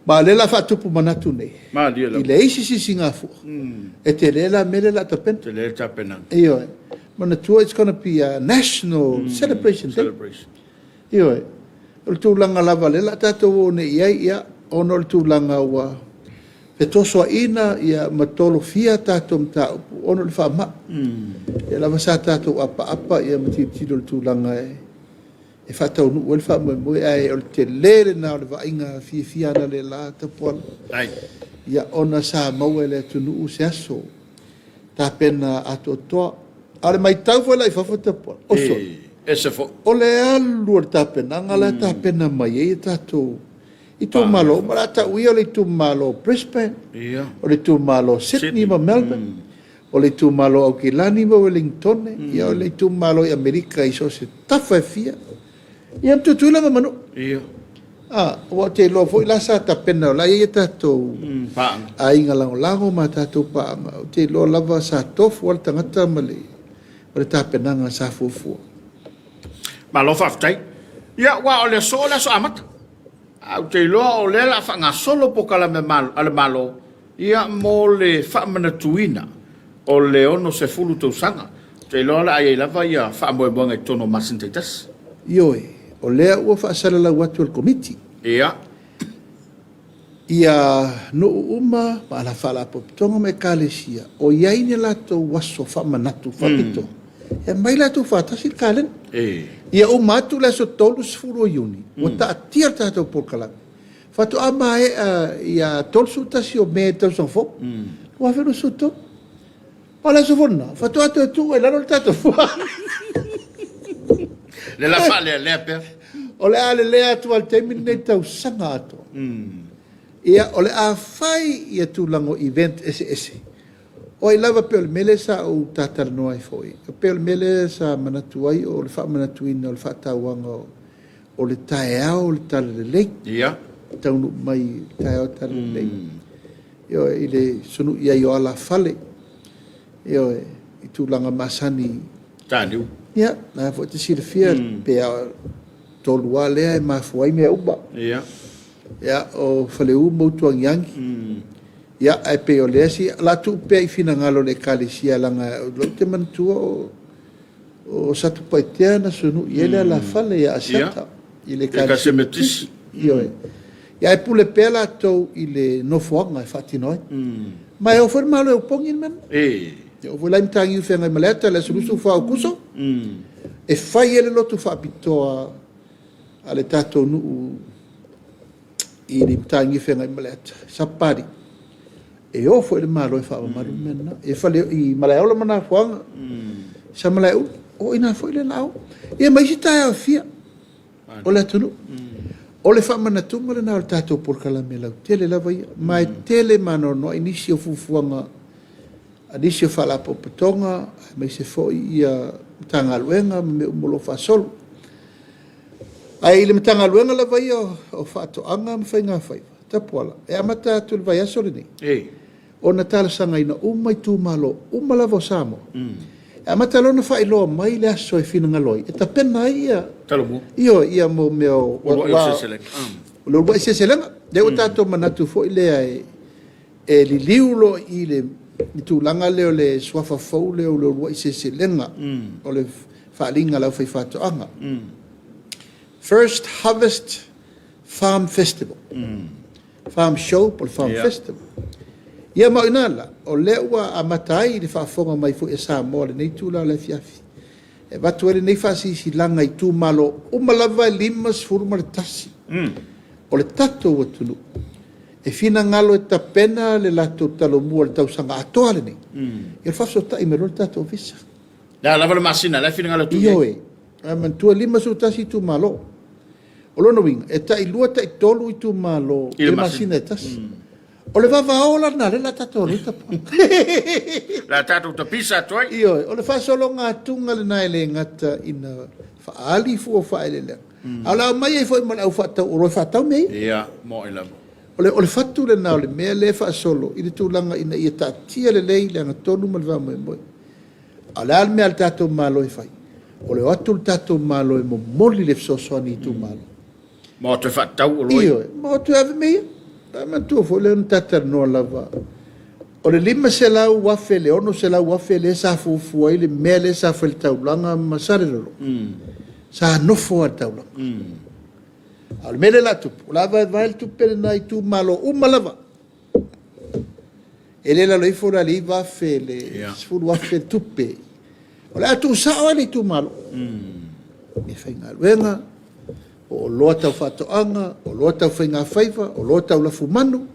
Ma o lea la faatupu manatu nei, i le isi sisigafua, e tele la mea lea la tapena. Tele le tapenaga. Ioe. Manatua it's gonna be a national celebration day. Celebration. Ioe. O le tulaga lava lea la tatou o nei i ai, ia, ona o le tulaga ua fetosoaina ia ma tolofia tatou mataupu ona o le faamai. Lea lava sa tatou apaapa ia ma tilotilo i le tulaga e faataunuu ai le faamoemoe, ae o le tele lena o le vaaiga fiafia analeila Tapuala. Ia, ona sa maua e le atunuu se aso tapena atoatoa. A o le matau foi la i fafo Tapuala, oso. Ese foi. O le alu o le tapenaga la e tapena mai ai tatou itumalo uma, o le a tau ia o le itumalo o Brisbane, o le itumalo o Sydney ma Melbourne, o le itumalo o Aukilani ma Wellingtone, ia o le itumalo i Amerika i so o se tafa e fia, ia ma Tutuila ma Manua. A, aua ou te iloa foi la sa tapena, o la e i ai a tatou aiga lagolago ma a tatou paaga, ou te iloa lava sa tofu lava le tagata ma le tapenaga sa fuafua. Malo faafetai. Ia, aua o le aso o le aso amata. Ae ou te iloa o lea o le a faagasolo polokalame a le Malo ia mo le faamanatuina o le 60 tausaga. Ou te iloa o le a i ai lava ia faamoemoega i totonu o masina taitasi. Ioe, o lea ua faasalalau atu e le Komiti. Ia. Ia nuu uma ma ala faalapotopotoga ma ekalesia o i ai ni latou aso faamanatu faapitoa, e aumai latou faatasi le kalena. Ia uma atu le aso 30 o Iuni, ua taatia le tatou polokalame. Faatoa maea ia 31 o Me i le tausaga fou, 2023. O le aso foi lena, faatoa toe tuu ai i lalo le tatou fua. Le la faalealea pea. O le a lelea atu lava i le taimi lenei i le tausaga atoa. Ia, o le a fai ia tulaga o event eseese. O ai lava pei o le mea lea sa ou talatalanoa ai foi, e pei o le mea lea sa manatu ai o le faamanatuina o le faatauaga o le taeao o le Talalelei. Ia. Taunuu mai i le taeao o le Talalelei. Ioe, i le sunui ai o alafale, ioe, i tulaga masani. Taniu. Ia, la foi e te silafia, pe 3 lava lea e mafua ai mea uma. Ia. Ia, o Faleu ma Utuagiagi. Ia, ae pei o lea si, la tuu pea i finagalo o le Ekalesia, leaga o lea ou te manatua o Satupaitea na sunui ai le alafale ia Asiata i le Ekalesia Metotisi. Ioe. Ia, ae pule pea latou i le nofoaga e faatino ai. Ma e o foi le Malo e opogi le mea lena. E oo foi la i Mataniu Feagaimaleata i le aso 24 o Aokuso, e fai ai le lotu faapitoa a le tatou nuu i le Mataniu Feagaimaleata, Sapapalii, e o foi le Malo e faamamalu le mea lena. E fale i Malaeola ma Nafoaga, Samalaeulu, o i ina foi le laau. Ia ma isi taeao e fia o le atunuu. O le faamanatuga lena o le tatou polokalame lautele lava ia. Ma e tele ma anoanoai nisi o fuafuaga a nisi o faalapotopotoga, aemaise foi ia Matagaluega ma mea uma o lo o faasolo. Ae i le Matagaluega lava ia o Faatoaga ma Faigafaiva, Tapuala, e amata atu i le vaiaso lenei, ona talosagaina uma itumalo uma lava o Samoa. E amata loa ona faailoa mai le aso e finagalo ai, e tapena ai ia Talomua. Ioe, ia mo mea o Uluai seleselega. O le uluai seleselega. Lea ua tatou manatu foi lea e liliu loa i le tulaga lea o le suafa fou lea o le uluai seleselega, o le faaaliga a le aufaifaatoaga. First Harvest Farm Festival. Farm Show po o le Farm Festival. Ia ma o ina la, o lea ua amata ai le faafofoga mai foi a Samoa i lenei itula o le afiafi. E avatu ai lenei faasilasilaga i itumalo uma lava e 51 o le tatou atunuu e finagalo e tapena le latou talomua i le tausaga atoa lenei. Ia faafesootai mai loa le tatou ofisa. Le a lava le masina, la e finagalo atu i ai. Ioe, ae manatua e 51 itumalo. O lona uiga, e tai 2 tai 3 itumalo i le masina e tasi. O le vavao la lena lea o le a tatou alu ai tapuai. O le a tatou tapisa atu ai. Ioe, o le faasologa atuga lena e le gata ina faaali fua o faaeleeleaga, a o le a aumai ai foi ma le au faatau oloa e faatau mea ia. Ia, mo'i lava. O le fatu lena o le mea lea e faasolo i le tulaga ina ia taatia lelei le agatonu ma le faamoemoe. A o le a le mea a le tatou Malo e fai? O le o atu le tatou Malo e momoli le fesoasoani i itumalo. Ma o atu e faatau oloa ia. Ioe, ma o atu e ave mea ia. Ae manatua foi lea na ta talanoa lava, o le $500,000 i le $600,000 lea sa fuafua ai le mea lea sa fai i le taulaga ma Salelologa, sa nofo lava i le taulaga. A o le mea lea o le a tupu, o le a vaevae le tupe lena i itumalo uma lava. E le lalo ifo la i le 9,000 le 10,000 le tupe. O le a tuusao lava i le itumalo. E faigaluega, o oloa tau faatoaga, o oloa tau faigafaiva, o oloa tau lafumanu,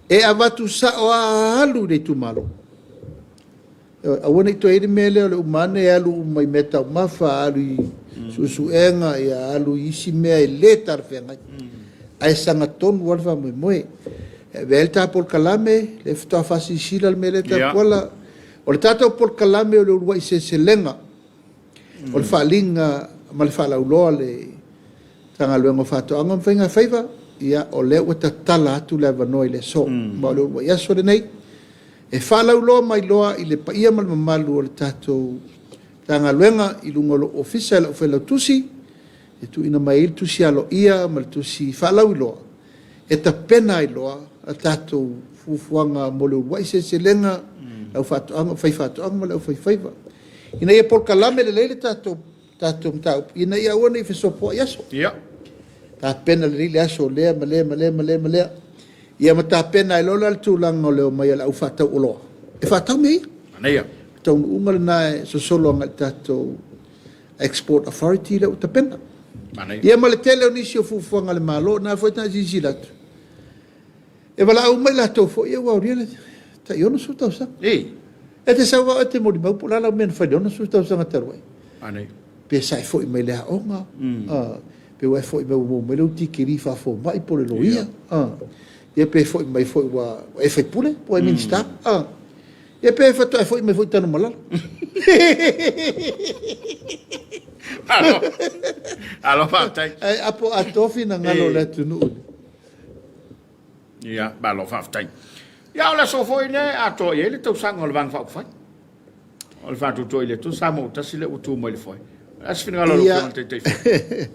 e avatu sao lava alu i le itumalo. Aua ne i toe i ai le mea lea o le uma ane e alu uma i meataumafa, alu i suesuega, ia alu i isi mea e le talafeagai. Ae sagatonu lava le faamoemoe. E avea ai le ta polokalame, lea faatoa faasilasila le mea lea Tapuala. O le tatou polokalame o le uluai seleselega, o le faaaliga ma le faalauiloa a le Matagaluega o Faatoaga ma Faigafaiva, ia o lea ua tatala atu le avanoa i le aso. Ma o le uluai aso lenei, e faalauiloa mai loa i le paia ma le mamalu o le tatou Matagaluega i luga o lou ofisa e lau failautusi, e tuuina mai ai le tusi aloaia ma le tusi faalauiloa e tapena ai loa a tatou fuafuaga mo le uluai seleselega, le au faatoaga, faifaatoaga ma le aufaifaiva, ina ia polokalame lelei le tatou mataupu ina ia aua ne i fesopoai aso. Tapena lelei le aso lea ma lea ma lea ma lea ma lea. Ia ma tapena ai loa la le tulaga o le omai a le au faatau oloa e faatau mea ia. Manaia. O le taunuuga lena e sosolo agai i le tatou Export Authority lea ua tapena. Manaia. Ia ma le tele o nisi o fuafuaga a le Malo, na foi na silasila atu. E valaau uma i latou foi ia ua aulia le tai 60 tausaga. E te sau lava oe e te molimau po o le a lau mea na fai i le 60 tausaga talu ai. Manaia. Pe sa e foi mai le aoga, Pe ua e foi mai ua maua mai lou tikeri faafomai po o le loia. Ia pe foi mai foi ua e faipule po ua e Minisita. Ia pe faatoa e foi mai foi i Tanumalala. Malo. Malo faafetai. Ae apo atoa finagalo o le atunuu. Ia, malo faafetai. Ia, o le aso foi lea e atoa i ai le tausaga o le Vaega Faaupufai. O le faatuatua i le Atua Samoa ua tasi lea ua tu mai le foe. O le a se finagalo o lau Afioga i le Taitaifono?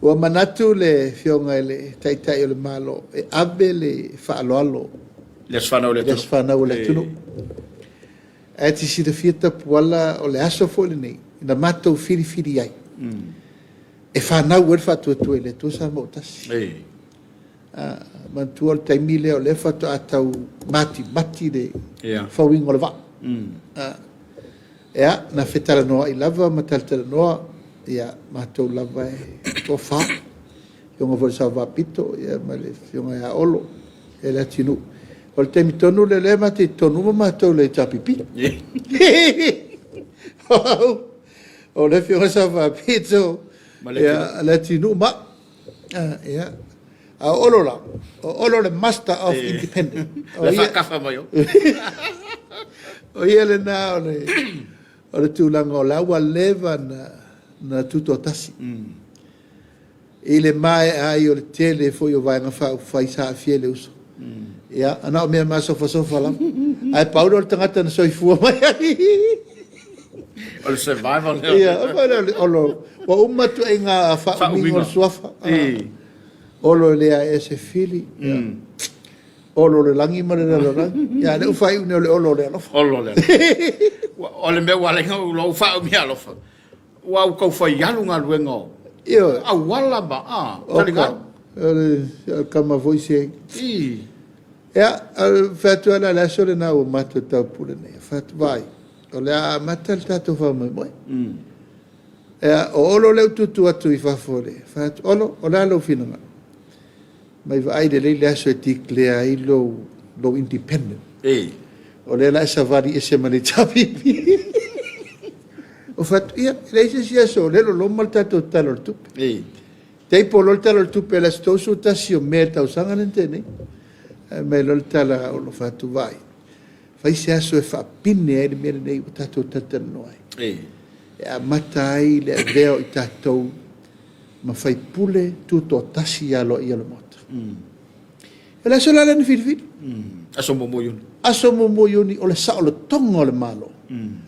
Ua manatu le Afioga i le Taitai o le Malo e ave le faaaloalo i le aso fanau o le atunuu. Ae te silafia Tapuala o le aso foi lenei na matou filifili ai e fanau ai le faatuatua i le Atua Samoa ua tasi. Manatua o le taimi lea o lea faatoa tau matimati le fauina o le vaa. Ia, na fetalanoa'i lava ma talatalanoa, ia, matou lava e toafa, Afioga foi i le Sao Faapito, ia, ma le Afioga ia Olo, ia Leatinuu. O le taimi tonu lea, lea matou te i totonu uma matou i le HRPP. O au, o le Afioga i le Sao Faapito, ia, Leatinuu ma au. Ia. A o Olo la, o Olo le Master of Independent. O ia faakafa mai o. O ia lena o le o le tulaga o la ua leva na na tutoatasi. I le maea ai o le tele foi o Vaega Faaupufai sa aafia i le uso. Ia, na o mea masofasofa lava. Ae pau lea o le tagata na soifua mai ai. O le survival lea. Ia, o le Olo, ua uma ituaiga faaumiga o le suafa. Olo e le ae se fili. Olo o le lagi ma le lalolagi. Ia, lea ua faaiu nei o le Olo o le alofa. Olo o le alofa. O le mea ua ala ai ona ou faaumia alofa, ua ou tau fai alu galuega o auala ma taligalu. O le tama foi se. Ia, fai atu lava le aso lena ua matou taupule nei, fai atu, vaai, o le a amata le tatou faamoemoe. Ia, o Olo lea ua tutu atu i fafo, fai atu, Olo, o le a lou finagalo? Mai vaai lelei le aso e declare ai lou, lou independent. O lea la e savali ese ma le HRPP. O fai atu, ia, e leai se isi aso o lea e loloma le tatou Tala o le Tupe. Table loa le Tala o le Tupe i le aso 31 o Me i le tausaga lea na tea nei. Ae aumai loa le tala a Olo, fai atu, vaai, fai se aso e faapine ai le mea lenei ua tatou talatalanoa ai. E amata ai le avea o i tatou ma faipule tutoatasi aloaia o le Maota. O le aso la lea na filifili. Aso muamua Iuni. Aso muamua Iuni o le saolotoga o le Malo.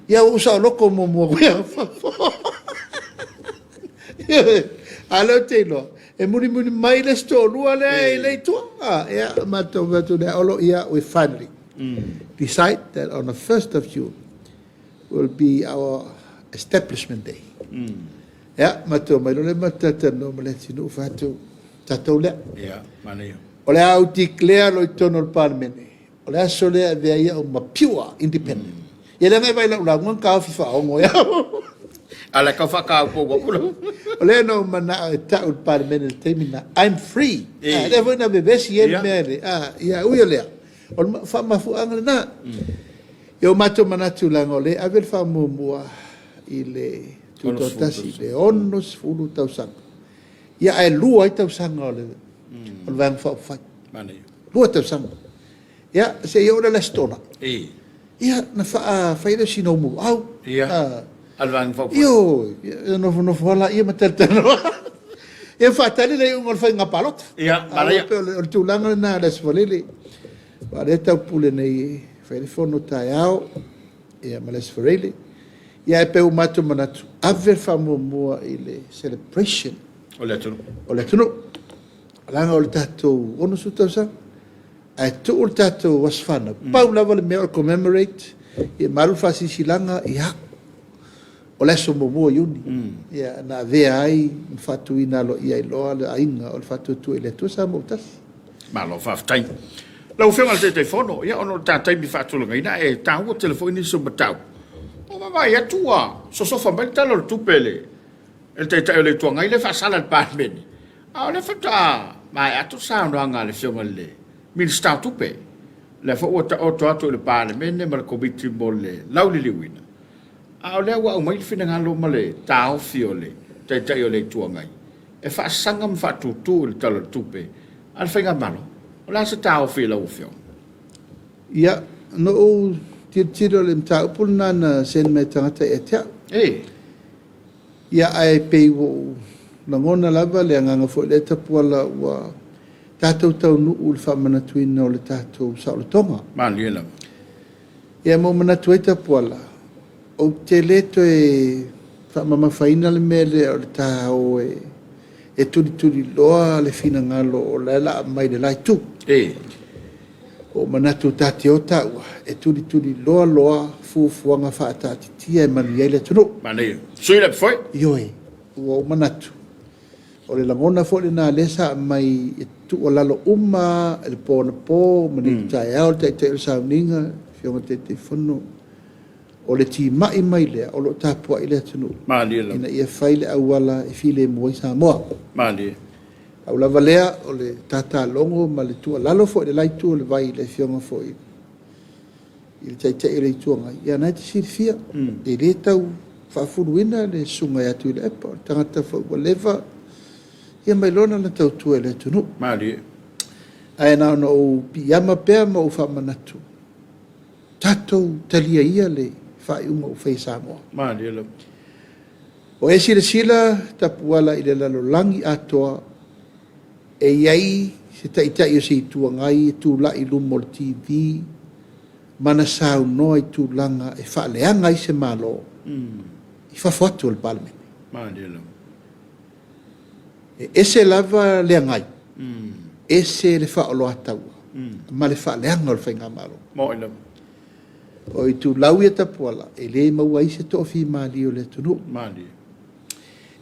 Ia ua ou saoloto muamua koe a fafo. A lea ou te iloa, e mulimuli mai le isi toalua lea e le i tua. Ia, matou fai atu lea, Olo, ia, we finally decide that on the 1st of June will be our establishment day. Ia, matou omai loa lea matou talatalanoa ma Leatinuu, fai atu, tatou lea. Ia, manaia. O le a ou declare loa i totonu o le Palemene, o le aso lea e avea ai au ma pure independent. Ia leaga e vaai i lau lauga na taofi faaogo ai au. A le tau faataupou atu la. O lea na ou manao e tau i le Palemene i le taimi lena, I'm free. A lea foi na vevesi ai le mea le, a, ia ui o lea, o le faamafuaaga lena. Ia ua matou manatu leaga o lea e ave le faamuamua i le tutoatasi i le 60 tausaga. Ia ae lua ai tausaga o le o le Vaega Faaupufai. Lua tausaga. Ia se i oo lea i le Aso Toonai. Ia na fai lea o sina umuau. Ia. A le Vaega Faaupufai. Ioe, ia nofonofo lava laia ma talatalanoa. Ia faatali le iuga o le faiga palota. Ia, manaia. O le tulaga lena o le Aso Faraile. Aua o lea e taupule nei e fai le fono taeao ia ma le Aso Faraile. Ia ae pei ua matou manatu, ave le faamuamua i le celebration o le atunuu. O le atunuu. Leaga o le tatou 60 tausaga, ae tuu le tatou aso fanau. Pau lava le mea o le commemorate, ia malu le faasilasilaga, ia, o le aso muamua o Iuni, ia, na avea ai ma faatuina aloaia ai loa le aiga o le Faatuatua i le Atua Samoa ua Tasi. Malo faafetai. Lau Afioga i le Taitaifono, ia ona o le ta taimi faatulagaina, e taua tele foi nisi o mataupu. Ua vaavaai atu ua sosofa mai le Tala o le Tupe e le Taitai o le Itu Agai lea e faasala i le Palemene, a o lea faatoa maea atu le saunoaga a le Afioga i le Minisita o Tupe, lea foi ua taoto atu i le Palemene ma le Komiti mo le lauliliuina, a o lea ua aumai le finagalo ma le taofi o le Taitai o le Itu Agai. e faasaga ma faatutu i le Tala o le Tupe a le Faigamalo. O le a se taofi i lau Afioga? Ia, na ou tilotilo i le mataupu lena na send mai e tagata ia te au. Ei. Ia, ae pei ua ou lagona lava le agaga foi lea Tapuala ua tatou taunuu i le faamanatuina o le tatou saolotoga. Malie lava. Ia ma ou manatu ai Tapuala, ou te le toe faamamafaina le mea lea o le ta o e tulituliloa le finagalo o la e laa mai le la itu. Ei. Ua ou manatu ta te o taua e tulituliloa loa fuafuaga faataatitia e manuia ai le atunuu. Manaia. Sui le foi. Ioe, ua ou manatu, o le lagona foi lena lea sa aumai e tuualalo uma i le po anapo ma nei taeao le Taitai o le Sauniga, le Afioga i le Taitaifono, o le timai mai lea o lo o tapuai le atunuu Malie lava. ina ia fai le auala e filemu ai Samoa. Malie. Pau lava lea o le tatalogo ma le tuualalo foi i le la itu o le vai i le Afioga foi i le Taitai o le Itu Agai, ia na e te silafia, e le tau faafuluina le susuga ia Tuilaepa, o le tagata foi ua leva ia mai loa lana tautua i le atunuu. Malie. Ae na ona ou piiama pea ma ou faamanatu, tatou talia ia le faaiuga ua fai e Samoa. Malie lava. O e silasila Tapuala i le lalolagi atoa, e i ai se taitai o se Itu Agai e tulai i luma o le TV ma na saunoa i tulaga e faaleaga ai se Malo i fafo atu o le Palemene. Malie lava. E ese lava le agai, ese le faaoloataua ma le faaleaga o le Faigamalo. Moi lava. O itulau ia Tapuala, e le maua ai se toafimalie o le atunuu. Malie.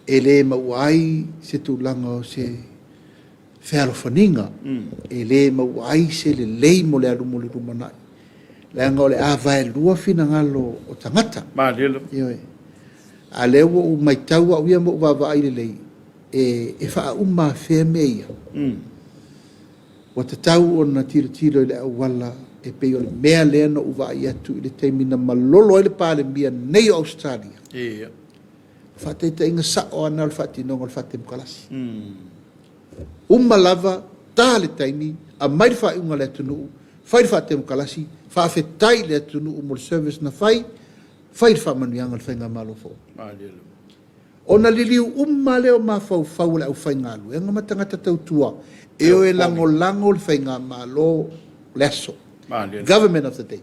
E le maua ai se tulaga o se fealofaniga. E le maua ai se lelei mo le alu mo le lumanai. Leaga o le a vaelua finagalo o tagata. Malie lava. Ioe. A lea ua ou matau au ia ma ou vaavaai lelei, e faauma afea mea ia. Ua tatau ona tilotilo i le auala e pei o le mea lea na ou vaai atu i le taimi na malolo ai le Palemia nei o Ausetalia. Ia. Faataitaiga sao lava lena o le faatinoga o le faatemokarasi. Uma lava, ta le taimi, aumai le faaiuga a le atunuu, fai le faatemokarasi, faafetai i le atunuu mo le service na fai, fai le faamanuiaga o le Faigamalo fou. Ona liliu uma lea o mafaufau o le aufaigaluega ma tagata tautua e o e lagolago le Faigamalo o le aso, Government of the day.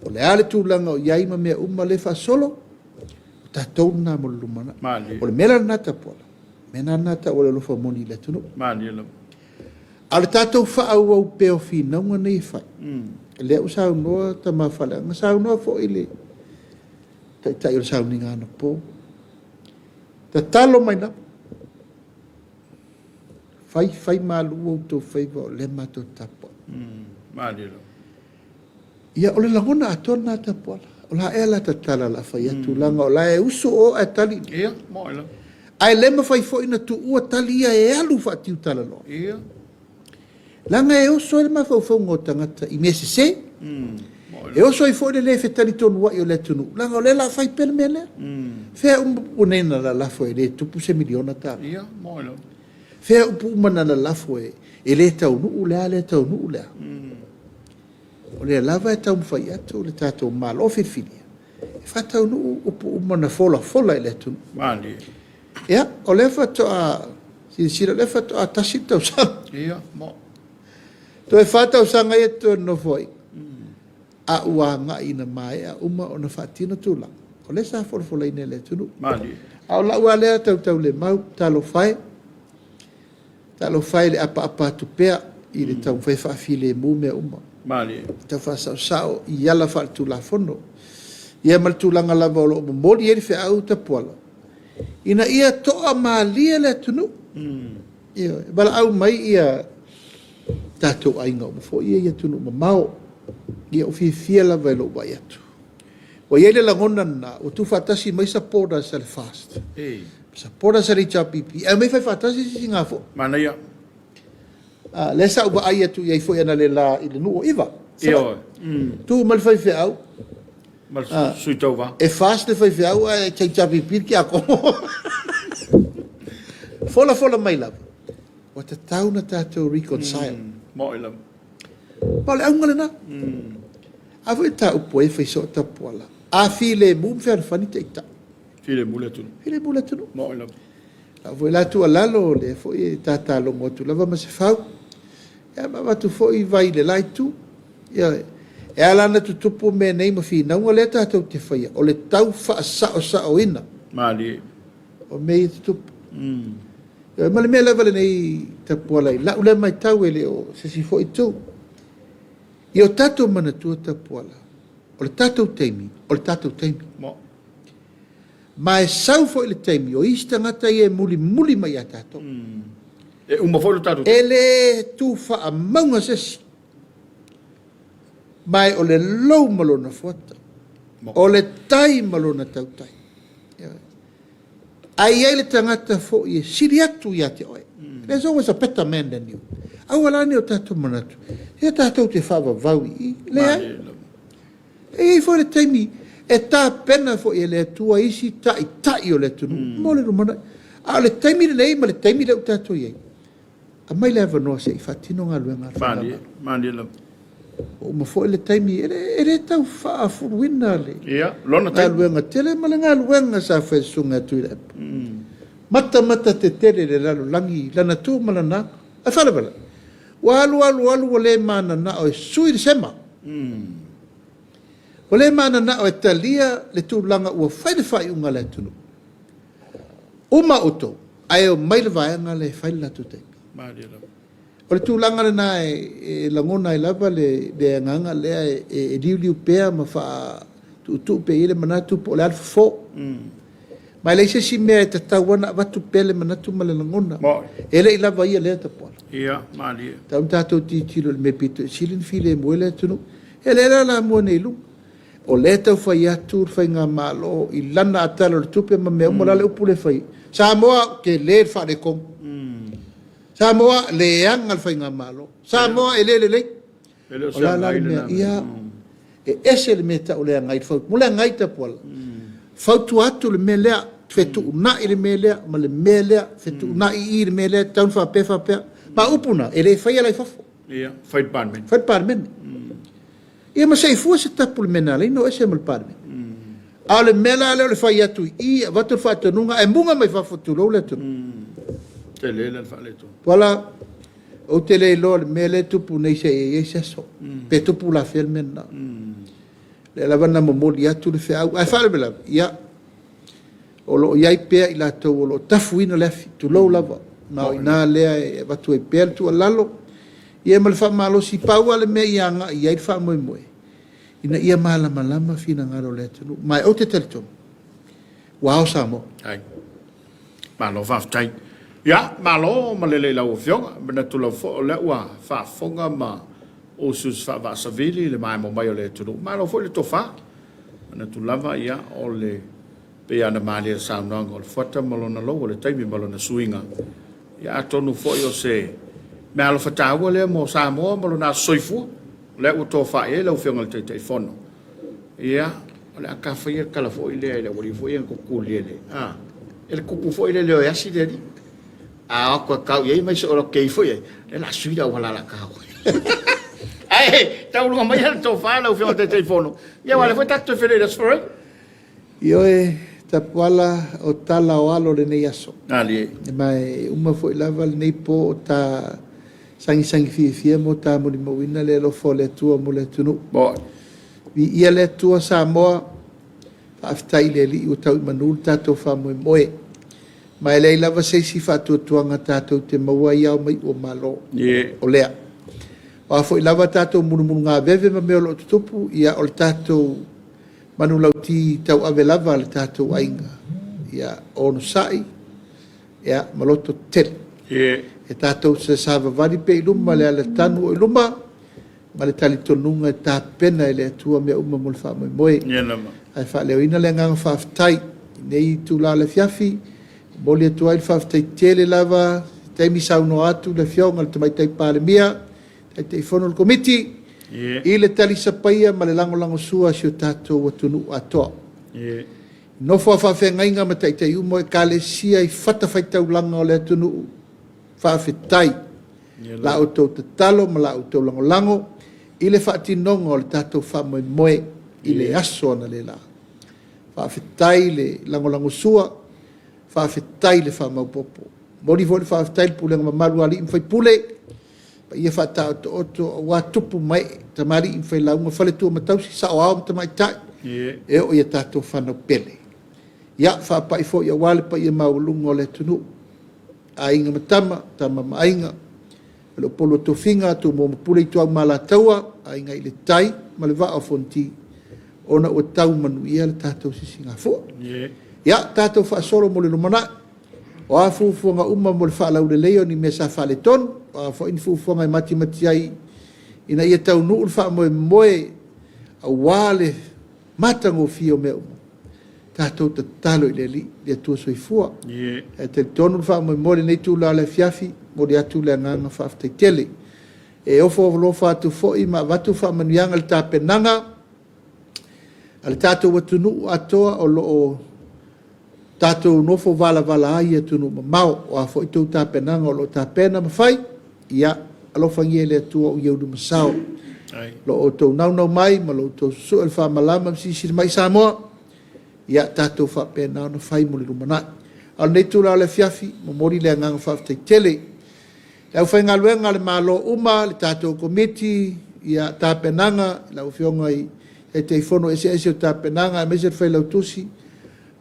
O le a le tulaga o i ai ma mea uma lea e faasolo, o tatou lena mo le lumanai. O le mea la lena Tapuala, o le mea lena tau o le alofa moni i le atunuu. A o le tatou faaauau pea o finauga nei e fai, lea ua saunoa tama Faleaga, saunoa foi le Taitai o le sauniga anapo, tatalo mai lava, fai fai malu outou faiva o lea matou te tapuai. Ia, o le lagona atoa lena Tapuala. O la ea la tatala la fai atu, leaga o la e usu o ae tali. Ia, moe lava. Ae le mafai foi ona tuua tali ia e alu faatiutalaloa. Ia. Leaga e oso ai le mafaufauga o tagata i mea sese. E oso ai foi le le fetalitonuai o le atunuu, leaga o lea o le a fai pea le mea lea. Fea upu nei na lalafo e le tupu se miliona tala? Ia, moe lava. Fea upu uma na lalafo e le taunuu le a, le taunuu le a? O lea lava e taumafai atu le tatou Malo filifilia e faataunuu upu uma na folafola i le atunuu. Malie. Ia, o lea faatoa silasila, o lea faatoa tasi le tausaga. Ia, mo. Toe 4 tausaga ia toe nofo ai. A ua agai ina maea uma ona faatino tulaga, o lea sa folafolaina e le atunuu. Malie. A o lau lava lea tautaulemau, talofa e, talofa e i le apaapa atu pea i le taumafai e faafilemu mea uma. Malie. Tau faasaosao i ala faaletulafono. Ia ma le tulaga lava o lo o momoli ai le feau tapuala, ina ia toamalie le atunuu. Ioe, valaau mai ia tatou aiga uma foi ia i atunuu mamao. Ia ua fiafia lava i lou vaai atu. Ua i ai le lagona lena, ua tuufaatasi mai supporters a le FAST, supporters a le HRPP, ae omai fai faatasi se sisigafua. Manaia. Lea sa ou vaai atu i ai foi analeila i le nuu o Iva. Ioe. Tu mai le faifeau. Ma le sui tauva. E FAST le faifeau ae HRPP le tiakono. Folafola mai lava, ua tatau ona tatou reconcile. Maoi lava. Ma o le auga lena. A foi e taupu ai e fai soo Tapuala, a filemu ma fealofani taitai. Filemu le atunuu. Filemu le atunuu. Maoi lava. Lau foi la tuualalo, o lea foi e tatalogo atu lava ma se fau, ia ma avatu foi vai i le la itu. Ioe. E ala ona tutupu mea nei ma finauga lea tatou te faia, o le tau faasaosaoina. Malie. O mea ia e tutupu. Ioe, ma le mea lava lenei Tapuala i lau lea matau e le o se isi foi itu. Ia o tatou manatua Tapuala, o le tatou taimi, o le tatou taimi. Ma e sau foi le taimi o isi tagata ia e mulimuli mai ia tatou. E uma foi lo tatou taimi. E le tu faamauga se isi. Ma e o le lou ma lona fuata. O le tai ma lona tautai. Ae i ai le tagata foi e sili atu ia te oe. There's always a better man than you. Aua la ne i o tatou manatu, ia tatou te faavavau i i. Leai. E i ai foi le taimi e tapena foi e le Atua isi taitai o le atunuu mo le lumanai. A o le taimi lenei ma le taimi lea ua tatou i ai, aumai le avanoa se i faatino galuega a le Faigamalo. Malie lava. Ua uma foi le taimi, e le tau faafuluina le Ia, lona taimi. galuega tele ma le galuega sa fai e le Susuga ia Tuilaepa. Matamata tetele le lalolagi i lana tu ma lana aga. Ae faalavelave, ua alu alu alu ua le mananao e sui le sema. Ua le mananao e talia le tulaga ua fai le faaiuga a le atunuu. Uma outou, ae omai le vaega lea e fai le latou taimi. O le tulaga lena e lagona ai lava le agaga lea e liuliu pea ma faatuutuu pea i ai le manatu po o le a le fofo. Ma e leai se isi mea e tatau ona avatu pea le manatu ma le lagona. E le i lava ia lea tapuala. Ia, malie. Tatau ona tatou tilotilo i le mea pito i sili ona filemu ai le atunuu. E le la lamua nei i luga. O lea e tau fai atu le Faigamalo i lana Tala o le Tupe ma mea uma, o le a le upu lea e fai ai? Samoa, tele le faaletonu. Samoa, leaga le Faigamalo. Samoa, e le lelei. E le o se agai lena mea. E ese le mea e tau o le agai, mo le agai Tapuala. Fautua atu le mea lea, fetuunai le mea lea, ma le mea lea, fetuunai i i le mea lea, e tatau ona faapea faapea. Ma upu na, e le faia la i fafo. Ia, fai i le Palemene. Fai i le Palemene. Ia ma se i fua se tapu i le mea na ala ai ona o ese ma le Palemene. A o le mea la lea o le fai atu i i, avatu le faatonuga ae muga mai fafo tulou le atunuu. Tele la le faaletonu. Tuala, ou te le iloa le mea lea e tupu nei se i ai se aso. Pe tupu la fea le mea lena. Lea lava na momoli atu le feau. Ae faalavelave, ia, o lo o i ai pea i latou o lo o tafuina le afi, tulou lava. Ma o i ina lea e avatu ai pea le tuualalo, ia ma le faamalosi, pau lava le mea ia agai i ai le faamoemoe, ina ia malamalama finagalo o le atunuu. Ma ou te talitonu, ua ao Samoa. Ai. Malo faafetai. Ia, malo ma lelei i lau Afioga. E manatu lava foi o lea ua faafofoga ma usiusi faavaasavili i le maemo mai o le atunuu. Malo foi le tofa. Manatu lava, ia, o le pei lava ona malie le saunoaga o le fuata ma lona lou, o le taimi ma lona suiga. Ia, atonu foi o se meaalofa taua lea mo Samoa ma lona aso soifua. O lea ua tofa i ai lau Afioga i le Taitaifono. Ia, o le a ta faia le tala foi lea i le aualii foi ia na tutuli e le, a, e le tupu foi lea e asi le alii. A o atu e tau i ai mai se olo kei foi ai, lea o le a sui le auala o le a ta o ai. Ae tauluga mai le tofa lau Afioga i le Taitaifono. Ia, aua o lea foi tatou te toe feiloai i le Aso Faraile. Ioe, Tapuala, o tala o alo lenei aso. Alie. Ma e uma foi lava lenei po o ta sagisagi fiafia mo ta molimauina le alofa o le Atua mo le atunuu. Moi. Viia le Atua Samoa, faafetai i le Alii ua tau i manu le tatou faamoemoe. Ma e leai lava se isi faatuatuaga tatou te maua ai ao ma iu o Malo. Ie. O lea. O a foi lava tatou mulumulugaveve ma mea o lo o tutupu, ia o le tatou manulauti tauave lava a le tatou aiga, ia onosai, ia ma loto tetele. Ie. E tatou te savavali pea i luma le ala tanu o i luma, ma le talitonuga e tapena e le Atua mea uma mo le faamoemoe. Ia lava. Ae faaleoina le agaga faafetai i lenei itula o le afiafi, e momoli atu ai le faafetai tele lava, se taimi saunoa atu le Afioga i le Tamaitai Palemia, Taitaifono o le Komiti, Ie. i le talisapaia ma le lagolagosua a si o tatou atunuu atoa. Ie. Nofo a faafeagaiga ma taitai uma o Ekalesia i fatafaitaulaga o le atunuu, faafetai la outou tatalo ma la outou lagolago i le faatinoga o le tatou faamoemoe i le aso analeila. Faafetai le lagolagosua, faafetai le faamaopoopo. Momoli foi le faafetai i le pulega mamalu a alii ma faipule, paia faataotooto aua tupu ma ee, tamalii ma failauga, faletua ma tausi, saoao ma tamaitai, e oo i a tatou fanau pele. Ia, faapai foi aua le paia maualuga o le atunuu, aiga ma tama, tama ma aiga, Faleupolu o Tofiga, Tumua ma Pule, Ituau ma Alataua, Aiga i le Tai ma le Vaa o Fonoti, ona ua tau manuia le tatou sisigafua. Ia, tatou faasolo mo le lumanai. O a fuafuaga uma mo le faalauleleia o ni mea sa faaletonu, o a foi ni fuafuaga e matimati ai ina ia taunuu le faamoemoe aua le matagofie o mea uma, tatou tatalo i le Alii, le Atua Soifua. Ae talitonu le faamoemoe i lenei itula o le afiafi, momoli atu le agaga faafetai tele. E ofo alofa atu foi ma avatu faamanuiaga i le tapenaga a le tatou atunuu atoa o lo o tatou nofo valavala ai i atunuu mamao. O a foi tou tapenaga o lo o tapena ma fai, ia alofagia e le Atua o ia ulumasao. Lo outou naunau mai ma lo outou susue o le faamalama ma silasila mai i Samoa, ia tatou faapena ona fai mo le lumanai. A o lenei itula o le afiafi, momoli le agaga faafetai tele i le aufaigaluega a le Malo uma, le tatou Komiti, ia, tapenaga, lau Afioga i Taitaifono eseese o tapenaga aemaise le Failautusi,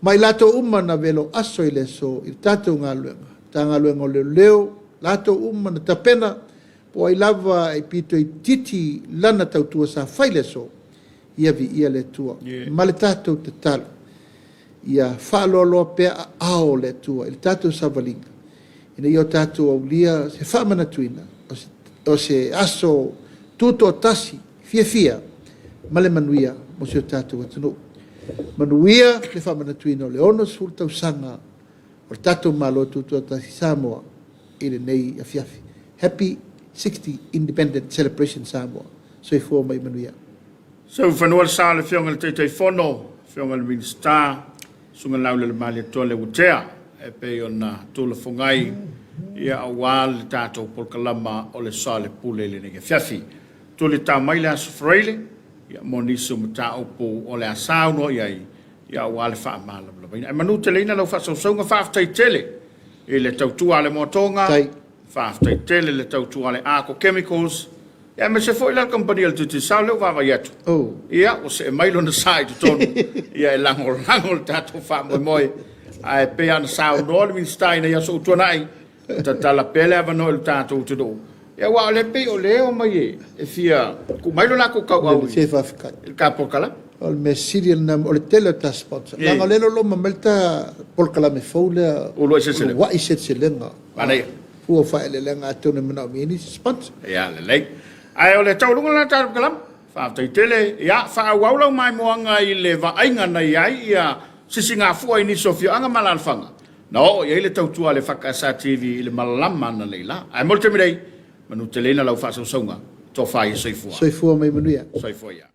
ma i latou uma na velo aso i le aso i le tatou galuega, Matagaluega o Leoleo, latou uma na tapena, po o ai lava e pito itiiti lana tautua sa fai i le aso, ia viia le Atua. Ma le tatou tatalo, ia faaloaloa pea aao o le Atua i le tatou savaliga, ina ia o tatou aulia se faamanatuina o se aso tutoatasi fiafia ma le manuia mo si o tatou atunuu. Manuia le faamanatuina o le 60 tausaga o le tatou Malo Tutoatasi Samoa i lenei afiafi. Happy 60 Independent Celebration Samoa. Soifua ma ia manuia. Seu fanua le sa o le Afioga i le Taitaifono, Afioga i le Minisita, Susuga Laulelei Leuatea, e pei ona tulafoga ai ia aua le tatou polokalama o le Soalepule i lenei afiafi. Tuli tau mai le Aso Faraile ia mo nisi o mataupu o le a saunoa i ai ia aua le faamalamalamaina. Ae manuteleina lau faasausauga, faafetai tele i le tautua a le Moatoga, faafetai tele i le tautua a le Arco Chemicals, ia aemaise foi la le kamupani a le Digicel lea ua vaavaai atu, ia ua see mai lona sa i totonu, ia e lagolago le tatou faamoemoe. Ae pei lava ona saunoa le Minisita ina ia aso ua tuanai, tatala pea le avanoa i le tatou atunuu. Ia aua o lea pei o lea e omai e fia tuu mai lo latou tauau i le ta polokalame. O le mea sili lena, o le tele o ta sponsor. Leaga o lea e loloma mai le ta polokalame fou lea. Uluai Seleselega. Uluai Seleselega. Manaia. Fua o faaeleeleaga atonu e manaomia ai nisi sponsor. Ia lelei. Ae o le taualuga lena o le tatou polokalame. Faafetai tele. Ia faaauau lau maimoaga i le vaaiga na i ai ia sisigafua i nisi o afioaga ma alaalafaga na oo i ai le tautua a le FKSA TV i le malama analeila. Ae mo le taimi nei, manuteleina lau faasausauga, tofa ia soifua. Soifua ma ia manuia. Soifua ia.